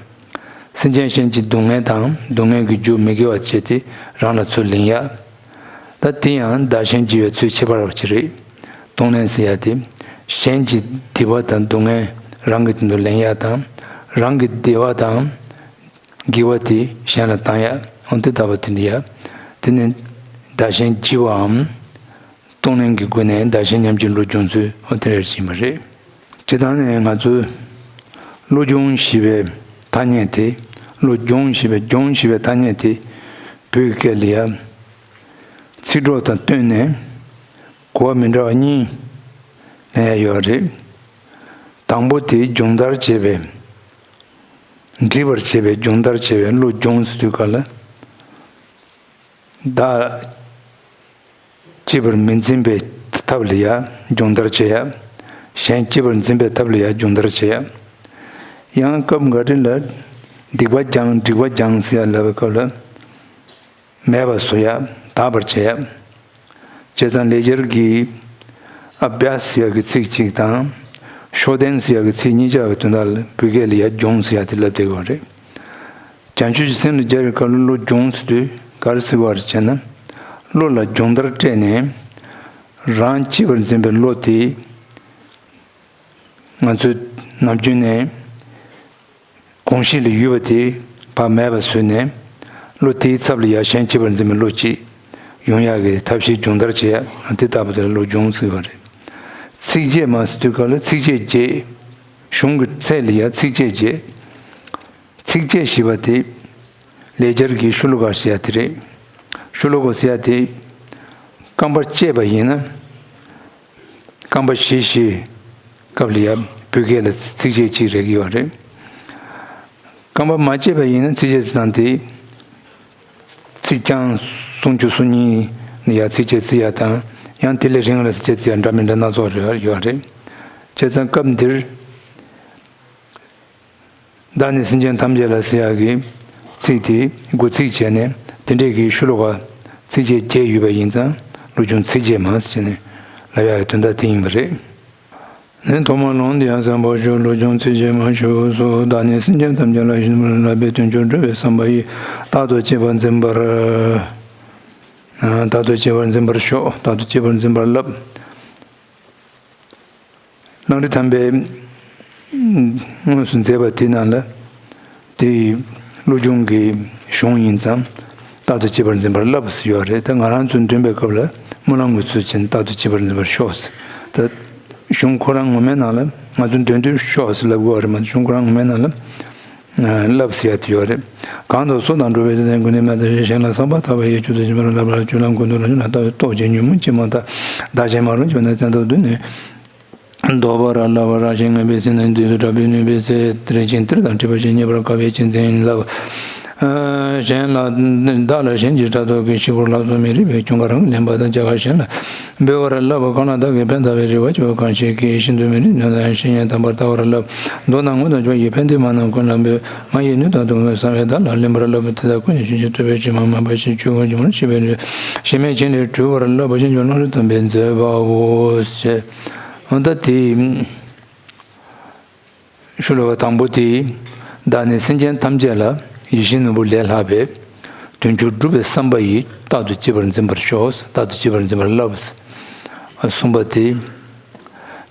སེམས་ཅན་གཞན་གྱི་སྡུག་བསྔལ་དང་སྡུག་བསྔལ་གྱི་རྒྱུ་མི་དགེ་བ་བྱས་ཏེ་རང་ལ་ཚུར་ལེན་ཡག་ད་དེ་ཡང་བདག་གཞན་བརྗེ་བའི་ཚུལ་ཁྱད་པར་བ་ཅིག་རེད། གཏོང་ལེན་ཟེར་ཡ་དེ། གཞན་གྱི་སྡིག་པ་དང་སྡུག་བསྔལ་རང་གི་དོན་དུ་ལེན་ཡ་དང་། རང་གི་བདེ་བ་དང་དགེ་བ་དེ་གཞན་ལ་བཏང་ཡ། འོ་དེ་ལྟ་བུ་དེ་འདྲ་ཡ། དེ་ནི་བདག་གཞན་བརྗེ་བའམ། གཏོང་ལེན་གྱི་སྒོ་ནས་བདག་གཞན་མཉམ་བརྗེའི་བློ་སྦྱོང་ཚུལ་འོ་དེ་འདྲ་ཡིན་པ་རེད། སྤྱིར་བཏང་ནས་ང་ཚོས་བློ་སྦྱོང་ཞེས་པའི་ཐ་སྙད་དེ། བློ་སྦྱོང་ཞེས་པའི་སྦྱོང་ཞེས་པའི་ཐ་སྙད་དེ་བོད་ཀྱི་སྐད་ལ་ཡ། ཚིག་གྲོགས་དང་བསྟུན་ནས་གོ་བ་མི་འདྲ་བ་གཉིས་ལེན་ཡ་ཡོད་རེད། དང་པོ་དེ་སྦྱོང་བརྡར་བྱས་པའི། འདྲིས་པར་བྱས་པའི་སྦྱོང་བརྡར་བྱས་པའི་བློ་སྦྱོང་ཟེར་དུས་སྐབས་ལ། བདག་གཅེས་པར་མི་འཛིན་པའི་ཐབས་ལ་ཡ་སྦྱོང་བརྡར་བྱེད་ཡ། གཞན་གཅེས་པར་འཛིན་པའི་ཐབས་ལ་ཡ་སྦྱོང་བརྡར་བྱེད་ཡ། ཡང་སྐབས་འགའ་རེ་ལ་སྡིག་པ་སྦྱང་སྒྲིབ་པ་སྦྱང་ཟེར་ཡ་ལབ་པའི་སྐབས་ལ། མེད་པ་བཟོ་ཡ། དག་པར་བྱེད་ཡ། བྱས་ཙང་ལེགས་སྦྱར་གྱི་ཨབ་བྱ་ཟེར་ཡ་གི་ཚིག་གཅིག་དང་། ཤོ་ཏན་ཟེར་ཡ་གི་ཚིག་གཉིས་ཆ་གི་དོན་དག་ལ་བོད་སྐད་ལ་ཡ་སྦྱོང་ཟེར་ཡ་དེ་ལབ་བསྡད་ཡོད་རེད། བྱང་ཆུབ་ཀྱི་སེམས་ལ་སྦྱར་བའི་སྐབས་ལ་བློ་སྦྱོང་ཟེར་དུས་ག་རེ་ཟེར་བ་རེད་ཅེ་ན། བློ་ལ་སྦྱོང་བརྡར་སྤྲད་ནས་རང་གཅེས་པར་འཛིན་པའི་བློ་དེ་ང་ཚོས་ནམ་རྒྱུན་ནས་གོམས་གཤིས་ལ་ཡོད་པ་དེ་ཕར་མེད་པ་བཟོས་ནས་བློ་དེའི་ཚབ་ལ་ཡ་གཞན་གཅེས་པར་འཛིན་པའི་བློ་གཅིག་ཡོང་ཡག་གི་ཐབས་ཤེས་སྦྱོང་བརྡར་བྱེད་ཡ་དེ་ལྟ་བུ་དེ་ལ་བློ་སྦྱོང་ཟེར་བ་རེད། ཚིགས་བཅད་མ་ཟེར་དུས་སྐབས་ལ་ཚིགས་བཅད་བརྒྱད། གཞུང་གི་ཚད་ལ་ཡ་ཚིགས་བཅད་བརྒྱད། ཚིགས་བཅད་ཞེས་པ་དེ་ལེགས་སྦྱར་གྱི་ཤུ་ལོ་ཀ་ཟེར་ཡ་དེ་རེད། ཤུ་ལོ་ཀ་ཟེར་ཡ་དེ་རྐང་པ་བཅད་པ་ཡིན་ན། རྐང་པ་བཞི་བཞི་སྐབས་ལ་ཡ་བོད་སྐད་ལ་ཚིགས་བཅད་གཅིག་རེག་གི་ཡོད་རེད། རྐང་པ་མ་བཅད་པ་ཡིན་ན་ཚིགས་བཅད་ཙམ་དེ། ཚིག་རྐྱང་སུམ་ཅུ་སོ་གཉིས་ལ་ཡ་ཚིགས་བཅད་བརྩི་ཡ་དང་། ཡང་དེ་ལས་རིང་ལ་ཚིགས་བཅད་བརྩི་ཡ་འདྲ་མི་འདྲ་སྣ་ཚོགས་རེ་ཡོད་རེད། བྱས་ཙང་སྐབས་འདིར། བདག་ནི་སེམས་ཅན་ཐམས་ཅད་ལ་ཟེར་ཡག་གི་ཚིག་དེ་དགུ་ཚིགས་བྱས་ནས་དེ་འདྲས་ཀྱི་ཤུ་ལོ་ཀ་ཚིགས་བཅད་བརྒྱད་ཡོད་པ་ཡིན་ཙང་བློ་སྦྱོང་ཚིགས་བཅད་མ་ཟེར་ནས་ལབ་ཡག་གི་དོན་དག་དེ་ཡིན་པ་རེད། ནས་ཐོག་མར་ལུང་འདི་ཡང་གསན་པར་ཞུ། བློ་སྦྱོང་ཚིགས་བཅད་མ་ཞུ་སོ། བདག་ནི་སེམས་ཅན་ཐམས་ཅད་ལ་ཞིང་པར་ལབ་པའི་དོན་མཆོག་སྒྲུབ་པའི་བསམ་པ་ཡིས་རྟག་ཏུ་གཅེས་པར་འཛིན་པར། རྟག་ཏུ་གཅེས་པར་འཛིན་པར་ཤོག་རྟག་ཏུ་གཅེས་པར་འཛིན་པར་བསླབ། གླང་རི་ཐང་པས་དངོས་སུ་མཛད་པ་དེ་ནང་ལ་དེ་ བློ་སྦྱོང་གི་གཞུང་ཡིན་ཙང་རྟག་ཏུ་གཅེས་པར་འཛིན་པར་བསླབ་ཟེར་ཡོད་རེད། ད་ང་རང་ཚོ་འདོན་པའི་སྐབས་ལ་སྨོན་ལམ་གྱི་ཚུལ་བྱས་ནས་རྟག་ཏུ་གཅེས་པར་འཛིན་པར་ཤོག་ཟེར། ད་གཞུང་ཁོ་རང་ངོ་མའི་ནང་ལ་ང་ཚོ་འདོན་དུས་ཤོག་ཟེར་ལབ་དགོས་པ་རེད་མ་གཏོགས། གཞུང་ཁོ་རང་ངོ་མའི་ནང་ལ་བསླབ་ཟེར་ཡ་དེ་ཡོད་རེད། གང་དུ་སོ་དང་འགྲོ་བའི་ཚེ་ཚེ་ཀུན་ནས་མ་ཐར་ཞིང་གཞན་ལ་བསམ་པ་ཐག་པ་ཡིས་སྤྱོད་དུ་སྦྱིན་པར་བསླབ་པ་ལ་སྤྱོད་ལམ་ཀུན་ཏུ་རང་བྱུང་ན་ལྟ་བས་རྟོག་ཅིང་ཉོན་མོངས་ཅི་མ་དག་བདག་གཞན་མ་རུངས་ཅི་བ་ན་བཙན་ཐབས་སྡུད་ནས། བཟློག་པར་བསླབ་པ་རང་གཞན་ངན་པའི་སེམས་ནི་བདུད་དུ་གྲགས་པའི་གནོད་པའི་ཚེ། དེར་ཕྱིན་གཏེར་དང་འཁྲིལ་བ་ཞིག་རྙེད་པར་དཀའ་བས་གཅེས་འཛིན་བསླབ། གཞན་ལ་བདག་ལ་གཞན་གྱིས་སྐྲག་དོགས་ཀྱིས། ཕྱི་བོར་ལག་སོགས་མི་རིགས་པའི། གྱོང་ཁ་རང་གིས་ལེན་པ་དང་། བྱ་དགའ་གཞན་ལ་འབུལ་བར་བསླབ་པ་གང་ལ་བདག་གིས་ཕན་བཏགས་པའི་རེ་བ་བཅོལ་བ་གང་ཞིག་གིས། ཤིན་ཏུ་མི་རིགས་དོན་དང་ཡང་། བཤེས་གཉེན་དམ་པར་ལྟ་བར་བསླབ། མདོར་ན་དངོས་དང་བརྗོད་ཀྱི་ཕན་བདེའི་མ་རྣམས་ཀུན་ལ་འབུལ། ང་ཡི་ནུས་དང་སྡུག་བསྔལ་བསམ་པས་བདག་ལ་ལེན་པར་བསླབ། དེ་དག་ཀུན་ནས་ཤེས་ཤིང་ཐོས་པས་ཇི་མ་སྨྲ་བ་ཞིག་ཆོས་ཀུན་འབྱུང་བར་ཤེས་པའི་ལུས། གཞི་མེད་ཆེན་ལས་གྲོལ་བར་བསླབ་པ་ཞིག་འབྱུང་ལམ་རིམ་བསྟན་པའི་མཛད་པའོ། ཞེས། འོ་ད་དེ་ཤོ་ལོ་ཀ་དང་པོ་དེ། བདག་ནི་སེམས་ཅན་ཐམས་ཅད་ལ་ཡིད་བཞིན་ནོར་བུ་ལས་ལྷག་པའི་དོན་མཆོག་སྒྲུབ་པའི་བསམ་པ་ཡིས་རྟག་ཏུ་གཅེས་པར་འཛིན་པར་ཤོག་རྟག་ཏུ་གཅེས་པར་འཛིན་པར་བསླབ། གསུམ་པ་དེ།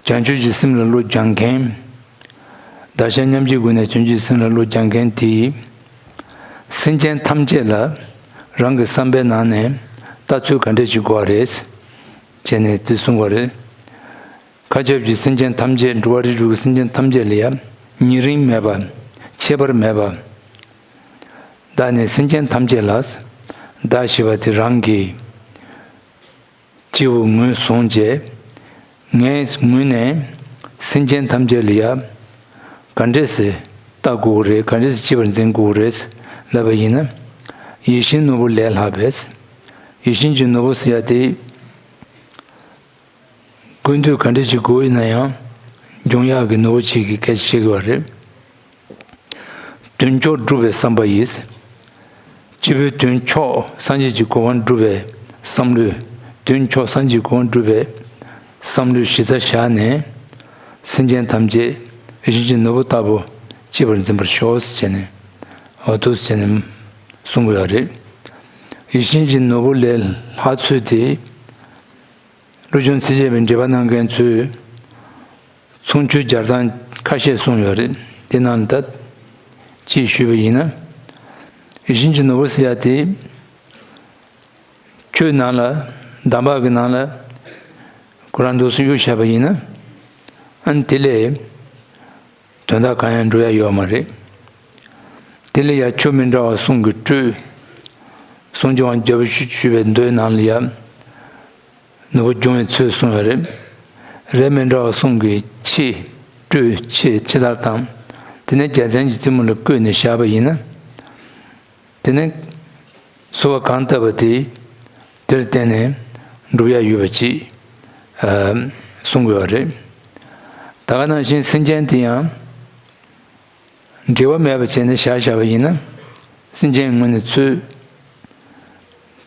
བྱང་ཆུབ་ཀྱི་སེམས་ལ་བློ་སྦྱང་མཁན། བདག་གཞན་མཉམ་བརྗེའི་སྒོ་ནས་བྱང་ཆུབ་ཀྱི་སེམས་ལ་བློ་སྦྱང་མཁན་དེས། སེམས་ཅན་ཐམས་ཅད་ལ་རང་གི་བསམ་པའི་ནང་ནས་ལྟ་ཚུལ་ག་འདྲ་ཞིག་དགོས་པ་རེད། བྱས་ནས་དེ་གསུང་བ་རེད། མཁའ་ཁྱབ་ཀྱི་སེམས་ཅན་ཐམས་ཅད་འགྲོ་བ་རིགས་དྲུག་གི་སེམས་ཅན་ཐམས་ཅད་ལ་ཡང་ཉེ་རིང་མེད་པ། ཁྱད་པར་མེད་པ། བདག་ནི་སེམས་ཅན་ཐམས་ཅད་ལ། བདག་ཞེས་པ་དེ་རང་གི་སྐྱེས་བུ་ངོས་བཟུང་བྱས། ངའི་ངོས་ནས་སེམས་ཅན་ཐམས་ཅད་ལ་ཡང་ག་འདྲས་སེ་ལྟ་དགོས་རེད། ག་འདྲས་སེ་གཅེས་པར་འཛིན་དགོས་རེད་ལབ་པ་ཡིན་ན། ཡིད་བཞིན་ནོར་བུ་ལས་ལྷག་པས། ཡིད་བཞིན་གྱི་ནོར་བུ་ཟེར་ཡ་དེ། ཀུན་འདུས་ག་འདྲ་ཞིག་དགོས་ཡིན་ན་ཡང་འབྱུང་ཡག་གི་ནོར་བུ་ཅིག་གི་སྐད་ཆ་བཤད་ཀྱི་ཡོད་རེད། དོན་མཆོག་སྒྲུབ་པའི་བསམ་པ་ཡིས། སྐྱེས་བུའི་དོན་མཆོག་སངས་རྒྱས་ཀྱི་གོ་འཕང་སྒྲུབ་པའི་བསམ་བློས། དོན་མཆོག་སངས་རྒྱས་ཀྱི་གོ་འཕང་སྒྲུབ་པའི་བསམ་བློའི་གཞི་རྩ་བཞག་ནས། སེམས་ཅན་ཐམས་ཅད་ཡིད་བཞིན་གྱི་ནོར་བུ་ལྟ་བུ་གཅེས་པར་འཛིན་པར་ཤོག་ཟེར་བྱས་ནས། འོ་འདུག་སེ་བྱས་ནས་གསུང་གི་ཡོད་རེད། ཡིད་བཞིན་གྱི་ནོར་བུ་ལས་ལྷག་ཚུལ་དེ། བློ་སྦྱོང་ཚིགས་བཅད་པའི་འགྲེལ་པ་གནང་མཁན་ཚོས་མཚུངས་ཆོས་སྦྱར་སྟངས་ཁ་ཤས་གསུངས་ཡོད་རེད། དེ་ནང་ད་ཅིག་ཞུས་པ་ཡིན་ན། ཡིད་བཞིན་གྱི་ནོར་བུ་ཟེར་ཡ་དེ་ཆོས་ནང་ལ། གདམས་པ་གི་ནང་ལ་ཁོ་རང་འདུག་སེ་གཡུག་བཞག་པ་ཡིན་ན། ཨ་ནི་དེ་ལས་དོན་དག་གང་ཡང་འགྲོ་ཡ་ཡོད་མ་རེད། དེ་ལ་ཡང་ཆོས་མི་འདྲ་བ་གསུམ་གྱིས་སྤྲོས། སངས་རྒྱས་དབང་རྒྱལ་པོ་ཞུས་པའི་མདོའི་ནང་ལ་ཡང་ནོར་བུ་སྦྱོང་བའི་ཚུལ་གསུངས་ཡོད་རེད། རིགས་མི་འདྲ་བ་གསུམ་གྱིས་ཕྱེ། སྤྲོས། ཕྱེ། ཕྱེ་བདར་དང་། དེ་ནས་རྒྱལ་མཚན་གྱི་རྩེ་མོ་ལ་བཀོད་ནས་བཞག་པ་ཡིན་ན། དེ་ནས་གསོལ་བ་གང་བཏབ་པ་དེ་དེར་བརྟེན་ནས་འགྲུབ་ཡ་ཡོད་པ་ཅིག་གསུང་དགོས་པ་རེད། ད་ག་ནང་བཞིན་སེམས་ཅན་དེ་ཡང་འབྲེལ་བ་མེད་པ་བྱས་ནས་བཞག་བཞག་པ་ཡིན་ན། སེམས་ཅན་ངོས་ནས་ཚུར་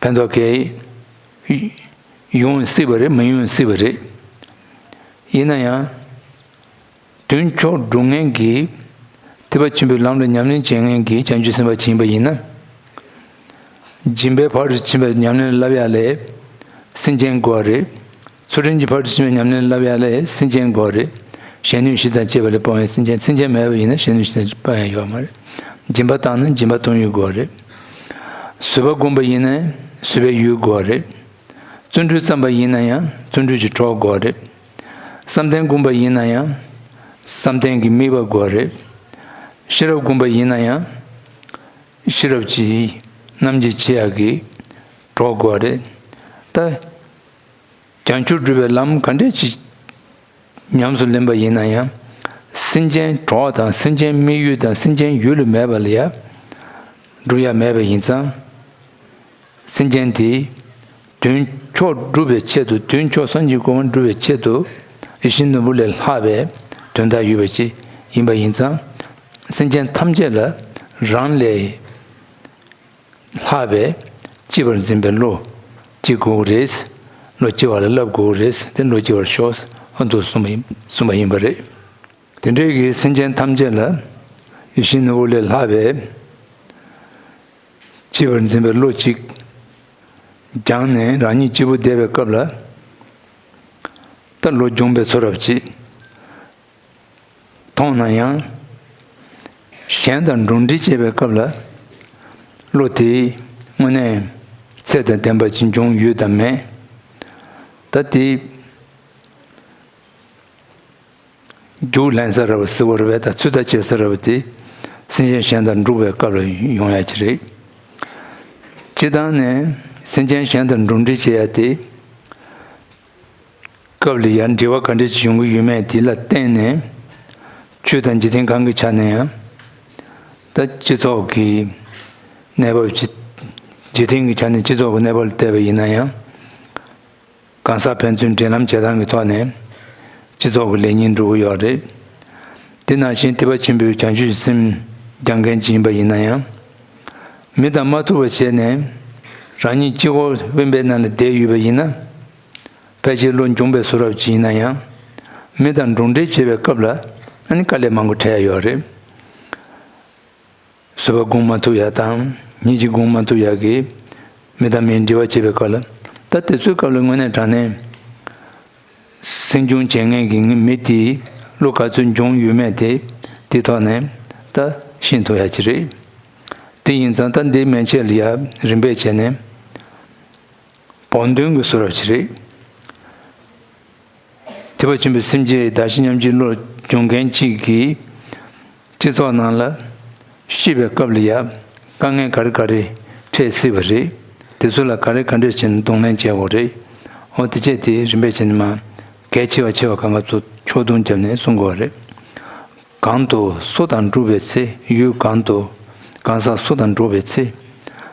ཕན་ཐོགས་གང་ཡོང་སྲིད་པ་རེད། མི་ཡོང་སྲིད་པ་རེད། ཡིན་ན་ཡང་། དོན་མཆོག་སྒྲུབ་མཁན་གྱི་ཐེག་པ་ཆེན་པོའི་ལམ་ལ་ཉམས་ལེན་བྱེད་མཁན་གྱི་བྱང་ཆུབ་སེམས་དཔའ་ཅིག་ཡིན་པ་ཡིན་ན། སྦྱིན་པའི་ཕ་རོལ་ཏུ་ཕྱིན་པའི་ཉམས་ལེན་བསླབ་ཡ་ལ་སེམས་ཅན་དགོས་པ་རེད། ཚུལ་ཁྲིམས་ཀྱི་ཕ་རོལ་ཏུ་ཕྱིན་པའི་ཉམས་ལེན་བསླབ་ཡ་ལ་སེམས་ཅན་དགོས་པ་རེད། གཞན་གནོད་གཞི་དང་བཅས་པ་ལས་སྤོང་བའི་སེམས་ཅན། སེམས་ཅན་མེད་པ་ཡིན་ན་གཞན་གནོད་གཞི་དང་སྤོང་ཡ་ཡོད་མ་རེད། སྦྱིན་པ་བཏང་ན་སྦྱིན་པ་གཏོང་ཡུལ་དགོས་པ་རེད། བཟོད་པ་བསྒོམ་པ་ཡིན་ན་བཟོད་པའི་ཡུལ་དགོས་པ་རེད། བརྩོན་འགྲུས་བརྩམས་པ་ཡིན་ན་ཡང་བརྩོན་འགྲུས་ཀྱི་གྲོགས་དགོས་པ་རེད། བསམ་གཏན་བསྒོམ་པ་ཡིན་ན་ཡང་བསམ་གཏན་གྱི་དམིགས་པ་དགོས་པ་རེད། ཤེས་རབ་བསྒོམ་པ་ཡིན་ན་ཡང་ཤེས་རབ་ཀྱི་རྣམ་འབྱེད་བྱེད་ཡག་གི་གྲོགས་དགོས་པ་རེད། ད་བྱང་ཆུབ་སྒྲུབ་པའི་ལམ་ག་འདྲས་ཅིག་ཉམས་སུ་ལེན་པ་ཡིན་ན་ཡང་། སེམས་ཅན་གྲོགས་དང་སེམས་ཅན་དམིགས་ཡུལ་དང་སེམས་ཅན་ཡུལ་ལ་མེད་པ་ལ་ཡང་སྒྲུབ་ཡ་མེད་པ་ཡིན་ཙང་། སེམས་ཅན་དེ་དོན་མཆོག་སྒྲུབ་པའི་ཆེད་དུ། དོན་མཆོག་སངས་རྒྱས་གོ་འཕང་སྒྲུབ་པའི་ཆེད་དུ་ཡིད་བཞིན་ནོར་བུ་ལས་ལྷག་པའི་དོན་དག་ཡོད་པ་ཅིག་ཡིན་པ་ཡིན་ཙང་། སེམས་ཅན་ཐམས་ཅད་ལ་རང་ལས་ལྷག་པའི་གཅེས་པར་འཛིན་པའི་བློ་སྐྱེ་དགོས་རེད། བློ་སྐྱེ་བ་ལ་བསླབ་དགོས་རེད། དེ་བློ་སྐྱེ་བར་ཤོག་ཨ་འདུག་གསུངས་པ་ཡིན། གསུངས་པ་ཡིན་པ་རེད། དེ་འདྲའི་གི་སེམས་ཅན་ཐམས་ཅད་ལ་ཡིད་བཞིན་ནོར་བུ་ལས་ལྷག་པའི་གཅེས་པར་འཛིན་པའི་བློ་གཅིག་སྦྱངས་ནས་རང་ཉིད་གཅིག་པུ་བསྡད་པའི་སྐབས་ལ། ད་བློ་སྦྱོང་པའི་ཚོར་བ་ཅིག་མཐོང་ན་ཡང་། གཞན་དང་འགྲོགས་འདྲིས་བྱེད་པའི་སྐབས་ལ་ བློ་དེ་དངོས་གནས་ཚད་དང་ལྡན་པ་ཅིག་འབྱུང་ཡོད་དམ་མེད། ད་དེ་རྒྱུགས་ལེན་ས་ར་བ་ཟེར་བ་རེད་པས། ད་ཚོད་ལྟ་བྱེད་ས་ར་བ་དེ་སེམས་ཅན་གཞན་དང་འགྲོགས་པའི་སྐབས་ལ་ཡོང་ཡ་ཅིག་རེད། སྤྱིར་བཏང་ནས་སེམས་ཅན་གཞན་དང་འགྲོགས་འདྲིས་བྱེད་ཡ་དེ། སྐབས་ལ་ཡང་འབྲེལ་བ་ག་འདྲ་ཞིག་ཡོང་གི་ཡོད་མེད་དེ་ལ་བརྟེན་ནས། ཆོས་དང་འཇིག་རྟེན་གང་གི་ཆ་ནས་ཡང་། ད་སྤྱི་ཚོགས་ཀྱི་གནས་བབ་ཅིག་འཇིག་རྟེན་གྱི་ཆ་ནས་སྤྱི་ཚོགས་ཀྱི་གནས་བབ་ལ་བལྟས་པ་ཡིན་ན་ཡང་། གང་ཟག་ཕན་ཚུན་འབྲེལ་ལམ་བྱེད་སྟངས་ཀྱི་ཐོག་ནས་སྤྱི་ཚོགས་ཀྱི་ལེགས་ཉེས་འགྲོ་གི་ཡོད་རེད། དེ་ནང་བཞིན་ཐེག་པ་ཆེན་པོའི་བྱང་ཆུབ་ཀྱི་སེམས་སྦྱང་མཁན་ཅིག་ཡིན་པ་ཡིན་ན་ཡང་། མི་དང་མ་ཐུག་པ་བྱས་ནས་རང་ཉིད་གཅིག་པོ་དབེན་པའི་ནང་ལ་བསྡད་ཡོད་པ་ཡིན་ན། ཕལ་ཆེར་བློ་འབྱོངས་པའི་བཟོ་འདྲ་ཅིག་ཡིན་ན་ཡང་། མི་དང་འགྲོགས་འདྲིས་བྱེད་པའི་སྐབས་ལ་ཨ་ནི་དཀའ་ལས་མང་པོ་འཕྲད་ཡ་ཡོད་རེད། བཟོད་པ་སྒོམ་མ་ཐུབ་ཡ་དང་། སྙིང་རྗེ་སྒོམ་མ་ཐུབ་ཡ་གི་མི་དང་མིའི་འབྲེལ་བ་བྱེད་པའི་སྐབས་ལ། ད་དེ་ཚོའི་སྐབས་ལ་དངོས་གནས་དྲང་གནས་སེམས་སྦྱོང་བྱེད་མཁན་གྱི་མི་དེས་བློ་ག་ཚོད་འབྱོངས་ཡོད་མེད་དེ། དེ་ཐོག་ནས་ད་ཤེས་ཐུབ་ཡ་ཅིག་རེད། དེ་ཡིན་ཙང་ད་འདིའི་མན་ཆད་ལ་ཡ་རིམ་པས་བྱས་ནས། བོགས་འདོན་གྱི་བཟོ་འདྲ་ཅིག་རེད། ཐེག་པ་ཆེན་པོའི་སེམས་བསྐྱེད་བདག་གཞན་མཉམ་བརྗེའི་བློ་སྦྱོང་མཁན་གཅིག་གིས་སྤྱི་ཚོགས་ནང་ལ་སྐྱིད་པའི་སྐབས་ལ་ཡ་དཀའ་ངལ་ག་རེ་ག་རེ་འཕྲད་སྲིད་པ་རེད། དེ་ཚོ་ལ་ག་རེ་ག་འདྲས་བྱས་ནས་གདོང་ལེན་བྱེད་དགོས་རེད། འོ་དེ་བྱས་དེ་རིམ་པས་བྱས་ནས་མ་གལ་ཆེ་བ་ཆེ་བ་གང་ག་ཚོ་ཕྱོགས་བསྡོམས་བརྒྱབ་ནས་གསུང་དགོས་རེད། གང་དུ་སུ་དང་འགྲོགས་པའི་ཚེ། ཡུལ་གང་དུ་གང་ཟག་སུ་དང་འགྲོགས་པའི་ཚེ།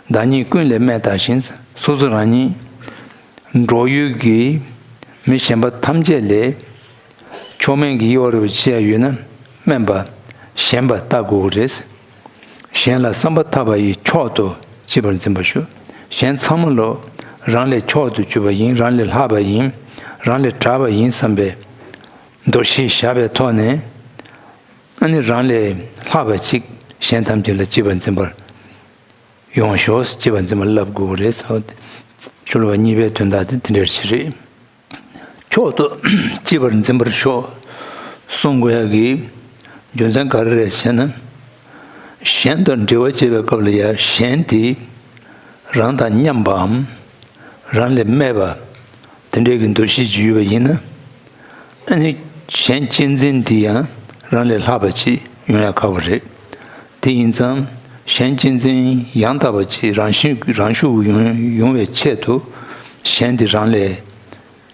བདག་ཉིད་ཀུན་ལས་སྨད་ལྟ་ཞིང་། སོ་སོ་རང་ཉིད་འགྲོགས་ཡུལ་གྱི་མི་གཞན་པ་ཐམས་ཅད་ལས་མཆོག་དམན་གྱི་དབྱེ་བ་རུ་ཕྱེ་ཡ་ཡོད་ན། དམན་པ་ཞན་པ་ལྟ་དགོས་ཀྱི་རེད། གཞན་ལ་བསམ་པ་ཐག་པ་ཡིས་མཆོག་ཏུ་གཅེས་པར་འཛིན་པར་ཞུ། གཞན་ཚང་མ་ལོ་རང་ལས་མཆོག་ཏུ་གྱུར་པ་ཡིན། རང་ལས་ལྷག་པ་ཡིན། རང་ལས་དྲག་པ་ཡིན་བསམ་པའི་འདུ་ཤེས་བཞག་པའི་ཐོག་ནས། ཨ་ནི་རང་ལས་ལྷག་པ་ཅིག་གཞན་ཐམས་ཅད་ལ་གཅེས་པར་འཛིན་པར་ཡོང་ཤོག། གཅེས་པར་འཛིན་པར་བསླབ་དགོས་ཀྱི་རེད་ཟེར་བ་དེ། ཆོས་ལུགས་པ་གཉིས་པའི་དོན་དག་དེ་དེ་འདྲ་ཞིག་རེད། མཆོག་ཏུ་གཅེས་པར་འཛིན་པར་ཤོག་གསུང་དགོས་ཡ་གི་རྒྱུ་མཚན་ག་རེ་རེད་ཟེར་ན། གཞན་དང་འབྲེལ་བ་བྱེད་པའི་སྐབས་ལ་ཡ་གཞན་དེ་རང་དང་མཉམ་པའམ་རང་ལས་སྨད་པ་དེ་འདྲའི་གི་འདུ་ཤེས་ཅིག་ཡོད་པ་ཡིན་ན། ཨ་ནི་གཞན་གཅེས་འཛིན་དེ་ཡང་རང་ལས་ལྷག་པ་ཅིག་ཡོང་ཡ་ཁག་པོ་རེད། དེ་ཡིན་ཙང་གཞན་གཅེས་འཛིན་ཡང་དག་པ་ཅིག་རང་ཤུགས་རང་ཤུགས་ཡོང་ཡོང་བའི་ཆེད་དུ་གཞན་དེ་རང་ལས་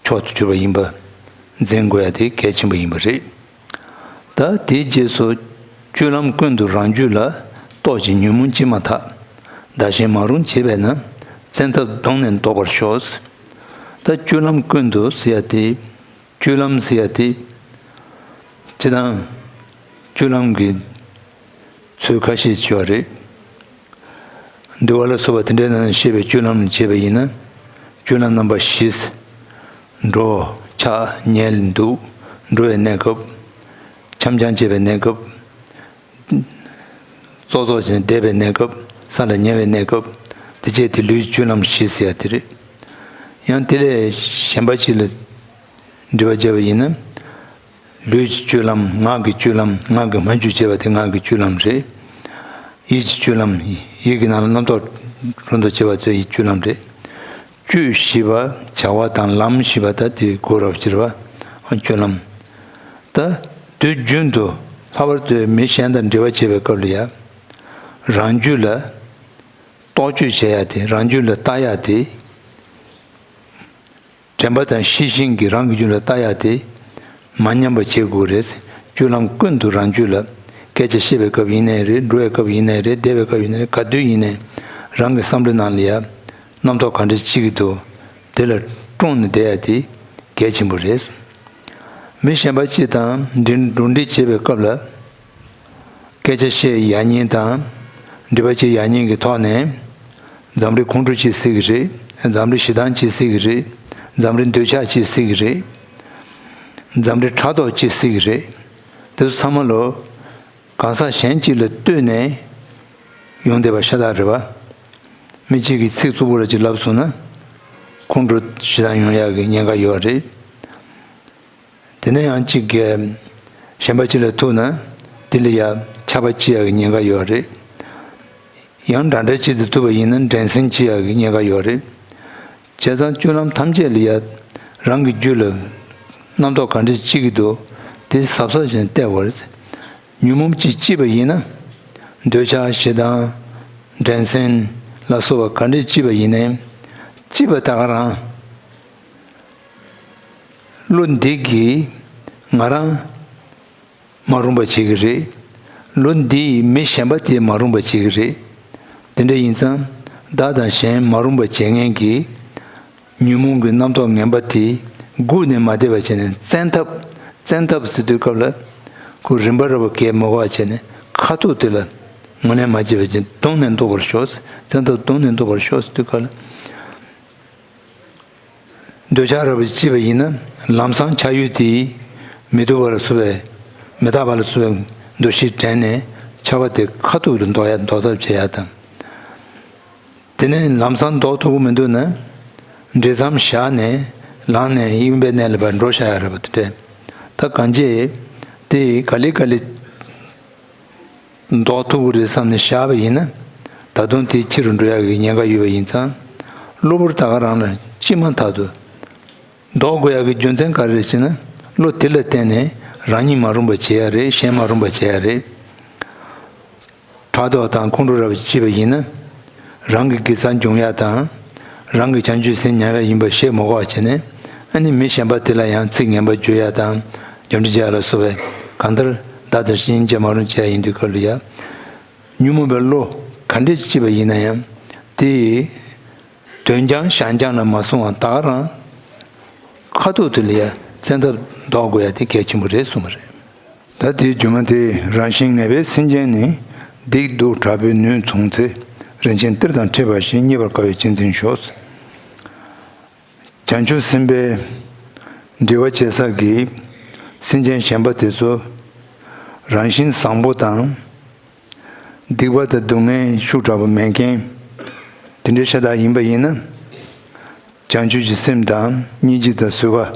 མཆོག་ཏུ་གྱུར་པ་ཡིན་པ་འཛིན་དགོས་ཡ་དེ་གལ་ཆེན་པོ་ཡིན་པ་རེད། ད་དེའི་རྗེས་སུ་སྤྱོད་ལམ་ཀུན་ཏུ་རང་རྒྱུད་ལ་རྟོག་ཅིང་ཉོན་མོངས་སྐྱེས་མ་ཐག། བདག་གཞན་མ་རུངས་བྱེད་པས་ན། བཙན་ཐབས་བརྡུངས་ནས་བཟློག་པར་ཤོག། ད་སྤྱོད་ལམ་ཀུན་ཏུ་ཟེར་ཡ་དེ། སྤྱོད་ལམ་ཟེར་ཡ་དེ། སྤྱིར་བཏང་སྤྱོད་ལམ་གྱི་ཚུལ་ཁ་ཤས་ཅིག་ཡོད་རེད། འདུལ་བ་ལ་སོགས་པ་དེ་འདྲའི་ནང་བཤད་པའི་སྤྱོད་ལམ་ལ་བྱས་པ་ཡིན་ན། སྤྱོད་ལམ་རྣམ་པ་བཞི། འགྲོ། འཆག་ཉལ་འདུག། འགྲོ་བའི་གནས་སྐབས། འཆམ་འཆམ་བྱེད་པའི་གནས་སྐབས། ཙོག་ཙོག་བྱས་ནས་བསྡད་པའི་གནས་སྐབས། ས་ལ་ཉལ་བའི་གནས་སྐབས། དེ་བྱས་དེ་ལུས་ཀྱི་སྤྱོད་ལམ་བཞི་ཟེར་ཡ་དེ་རེད། ཡང་དེ་ལས་གཞན་པ་ཅིག་ལ་འདྲི་བ་བྱས་པ་ཡིན་ན། ལུས་ཀྱི་སྤྱོད་ལམ། ངག་གི་སྤྱོད་ལམ། ངག་གི་སྨྲ་བརྗོད་བྱས་པ་དེ་ངག་གི་སྤྱོད་ལམ་རེད། ཡིད་ཀྱི་སྤྱོད་ལམ། ཡིད་ཀྱི་ནང་ལ་རྣམ་རྟོག་འགྲོ་འདུག་བྱེད་པ་ཚོ་ཡིད་སྤྱོད་ལམ་རེད། བཅུད་བཞི་པ་བྱ་བ་དང་ལམ་བཞི་པ་ད་དེ་གོ་རབ་ཕྱིར་བ་སྤྱོད་ལམ། ད་དུས་རྒྱུན་དུ་ལྷག་པར་དུ་མི་གཞན་དང་འབྲེལ་བ་བྱེད་པའི་སྐབས་ལ་ཡ། རང་རྒྱུད་ལ་རྟོག་དཔྱོད་བྱེད་ཡ་དེ། རང་རྒྱུད་ལ་ལྟ་ཡ་དེ། དྲན་པ་དང་ཤེས་བཞིན་གྱིས་རང་གི་རྒྱུད་ལ་ལྟ་ཡ་དེ་མ་ཉམས་པ་བྱེད་དགོས་རེད། སྤྱོད་ལམ་ཀུན་ཏུ་རང་རྒྱུད་ལ། སྐད་ཆ་བཤད་པའི་སྐབས་ཡིན་ནའི་རེད། འགྲོ་བའི་སྐབས་ཡིན་ནའི་རེད། བསྡད་པའི་སྐབས་ཡིན་ནའི་རེད། ག་དུས་ཡིན་ནའི་རང་གི་བསམ་བློའི་ནང་ལ་ཡ་རྣམ་རྟོག་ག་འདྲ་སྐྱེ་གི་འདུག། དེ་ལ་ཀྲུང་ནས་བསྡད་ཡ་དེ་གལ་ཆེན་པོ་རེད། མི་གཞན་པ་སྤྱི་དང་འབྲེལ་འགྲོ་འདྲིས་བྱེད་པའི་སྐབས་ལ། སྐད་ཆ་བཤད་ཡ་ཉེན་དང་། འདྲི་བ་བྱེད་ཡ་ཉེན་གྱི་ཐོག་ནས། འཛམ་གླིང་ཁོང་ཁྲོ་བྱེད་སྲིད་ཀྱི་རེད། འཛམ་གླིང་ཞེ་སྡང་བྱེད་སྲིད་ཀྱི་རེད། འཛམ་གླིང་འདོད་ཆགས་བྱེད་སྲིད་ཀྱི་རེད། འཛམ་གླིང་ཕྲག་དོག་བྱེད་སྲིད་ཀྱི་རེད། དེ་ཚོ་ཚང་མ་ལོ། གང་ཟག་གཞན་གཅིག་ལ་ལྟོས་ནས་ཡོང་བསྡད་པ་ཤ་སྟག་རེད་བ། མི་གཅིག་གིས་ཚིག་རྩུབ་པོ་ར་ཅིག་ལབ་སོང་ན། ཁོང་ཁྲོ་ཞེ་སྡང་ཡོང་ཡག་གི་ཉེན་ཁ་ཡོད་རེད། དེ་ནས་ཡང་གཅིག་གིས་གཞན་པ་གཅིག་ལ་ཐུག་ན། དེ་ལ་ཡ་ཆགས་པ་སྐྱེ་ཡག་གི་ཉེན་ཁ་ཡོད་རེད། ཡང་འདྲ་འདྲ་བྱེད་དུ་ཐུབ་པ་ཡིན་ན་འགྲན་སེམས་སྐྱེ་ཡག་གི་ཉེན་ཁ་ཡོད་རེད། བྱས་ཙང་སྤྱོད་ལམ་ཐམས་ཅད་ལ་ཡ་རང་གི་རྒྱུད་ལ་རྣམ་རྟོག་ག་འདྲས་སྐྱེ་གི་འདུག་དེ་གཟབ་གཟབ་བྱས་ནས་བལྟ་དགོས་རེད། ཉོན་མོངས་ཅིག་སྐྱེས་པ་ཡིན་ན། འདོད་ཆགས་ཞེ་སྡང་། འགྲན་སེམས་ལ་སོགས་པ་ག་འདྲས་སྐྱེས་པ་ཡིན་ནའི། སྐྱེས་པ་ད་ག་རང་བློ་འདི་གིས་ང་རང་མ་རུངས་པ་བྱེད་ཀྱི་རེད། བློ་འདིས་མི་གཞན་པ་དེ་མ་རུངས་པ་བྱེད་ཀྱི་རེད། དེ་འདྲ་ཡིན་ཙང་བདག་དང་གཞན་མ་རུངས་པ་བྱེད་མཁན་གྱི་ཉོན་མོངས་ཀྱི་རྣམ་རྟོག་ངན་པ་དེ་སྒུག་ནས་མ་བསྡད་པ་བྱས་ནས་བཙན་ཐབས། བཙན་ཐབས་ཟེར་དུས་སྐབས་ལ་ཁོ་རིམ་པ་རེ་བ་གས་མ་གོ་བ་བྱས་ནས་ཁ་ཐུག་དེ་ལ་ངོས་ལེན་མ་བྱས་པ་བྱས་བརྡུངས་ནས་འདུག་པར་ཤོག་བཙན་ཐབས་བརྡུངས་ནས་འདུག་པར་ཤོག་ཟེར་དུས་སྐབས་ལ། འདོད་ཆགས་ར་བ་སྐྱེས་པ་ཡིན་ན་ལམ་སང་ཆགས་ཡུལ་དེ་མི་སྡུག་པ་ལ་སོགས་པའི་མི་རྟག་པ་ལ་སོགས་པའི་འདུ་ཤེས་དྲན་ནས་ཆགས་པ་དེ་ཁ་ཐུག་ཏུ་ཟློག་ཡ་ཟློག་ཐབས་བྱེད་ཡ་དང་། དེ་ནས་ལམ་སང་ཟློག་ཐུབ་ཀྱི་མི་འདུག་ན། འདྲེས་མཚམས་བཞག་ནས་ལངས་ནས་དབེན་པའི་གནས་ལ་ཕར་འགྲོ་བཞག་ཡ་རེད་པ་དེ་འདྲས། ད་གང་ཅི། དེ་ག་ལེ་ག་ལེ་ཟློག་ཐུབ་ཀྱི་རེད་བསམ་ནས་བཞག་པ་ཡིན་ན། ད་དུང་དེ་ཕྱི་རུ་འགྲོ་ཡག་གི་ཉེན་ཁ་ཡོད་པ་ཡིན་ཙང་། གློ་བུར་ད་ག་རང་ལ་ཅི་མ་ཐག་ཏུ་ཟློག་དགོས་ཡག་གི་རྒྱུ་མཚན་ག་རེ་རེད་ཟེར་ན། བློ་དེ་ལ་བརྟེན་ནས་རང་ཉིད་མ་རུངས་པ་བྱེད་ཡ་རེད། གཞན་མ་རུངས་པ་བྱེད་ཡ་རེད། ཕྲག་དོག་དང་ཁོང་ཁྲོ་ར་བ་སྐྱེས་པ་ཡིན་ན། རང་གི་དགེ་རྩ་འབྱུང་ཡ་དང་། རང་གི་བྱང་ཆུབ་སེམས་ཉམས་ཡ་ཡིན་པ་ཤེས་མ་དགོས་པ་བྱས་ནས། ཨ་ནི་མི་གཞན་པ་དེ་ལ་ཡང་ཚིག་ངན་པ་བརྗོད་ཡ་དང་། རྒྱབ་འདྲི་བྱེད་ཡ་ལ་སོགས་པའི་གང་ལྟར་བདག་དང་གཞན་གཉིས་ཆ་མ་རུངས་བྱེད་ཡ་ཡིན་དུས་སྐབས་ལ་ཡ། ཉོན་མོངས་པའི་བློ་ག་འདྲས་སྐྱེས་པ་ཡིན་ན་ཡང་། དེ་དོན་རྐྱང་བྱང་རྐྱང་ལ་མ་སོང་བ་ད་ག་རང་ཁ་ཐུག་དེ་ལ་ཡ་བཙན་ཐབས་ཟློག་དགོས་ཡ་དེ་གལ་ཆེན་པོ་རེད་གསུངས་པ་རེད། ད་དེའི་རྒྱུ་མ་དེ། རང་བཞིན་ངན་པའི་སེམས་ཅན་ནི། སྡིག་སྡུག་དྲག་པོས་ནུས་མཚུངས་ཚེ། རིན་ཆེན་གཏེར་དང་འཕྲད་པ་བཞིན། རྙེད་པར་དཀའ་བས་གཅེས་འཛིན་ཤོག་བྱང་ཆུབ་སེམས་དཔའི་འབྲེལ་བ་བྱེད་ས་གི་སེམས་ཅན་གཞན་པ་དེ་ཚོ་རང་བཞིན་བཟང་པོ་དང་། སྡིག་པ་དང་སྡུག་བསྔལ་ཤུགས་དྲག་པོ་མེད་མཁན་དེ་འདྲའི་ཤ་སྟག་ཡིན་པ་ཡིན་ན། བྱང་ཆུབ་ཀྱི་སེམས་དང་སྙིང་རྗེ་དང་བཟོད་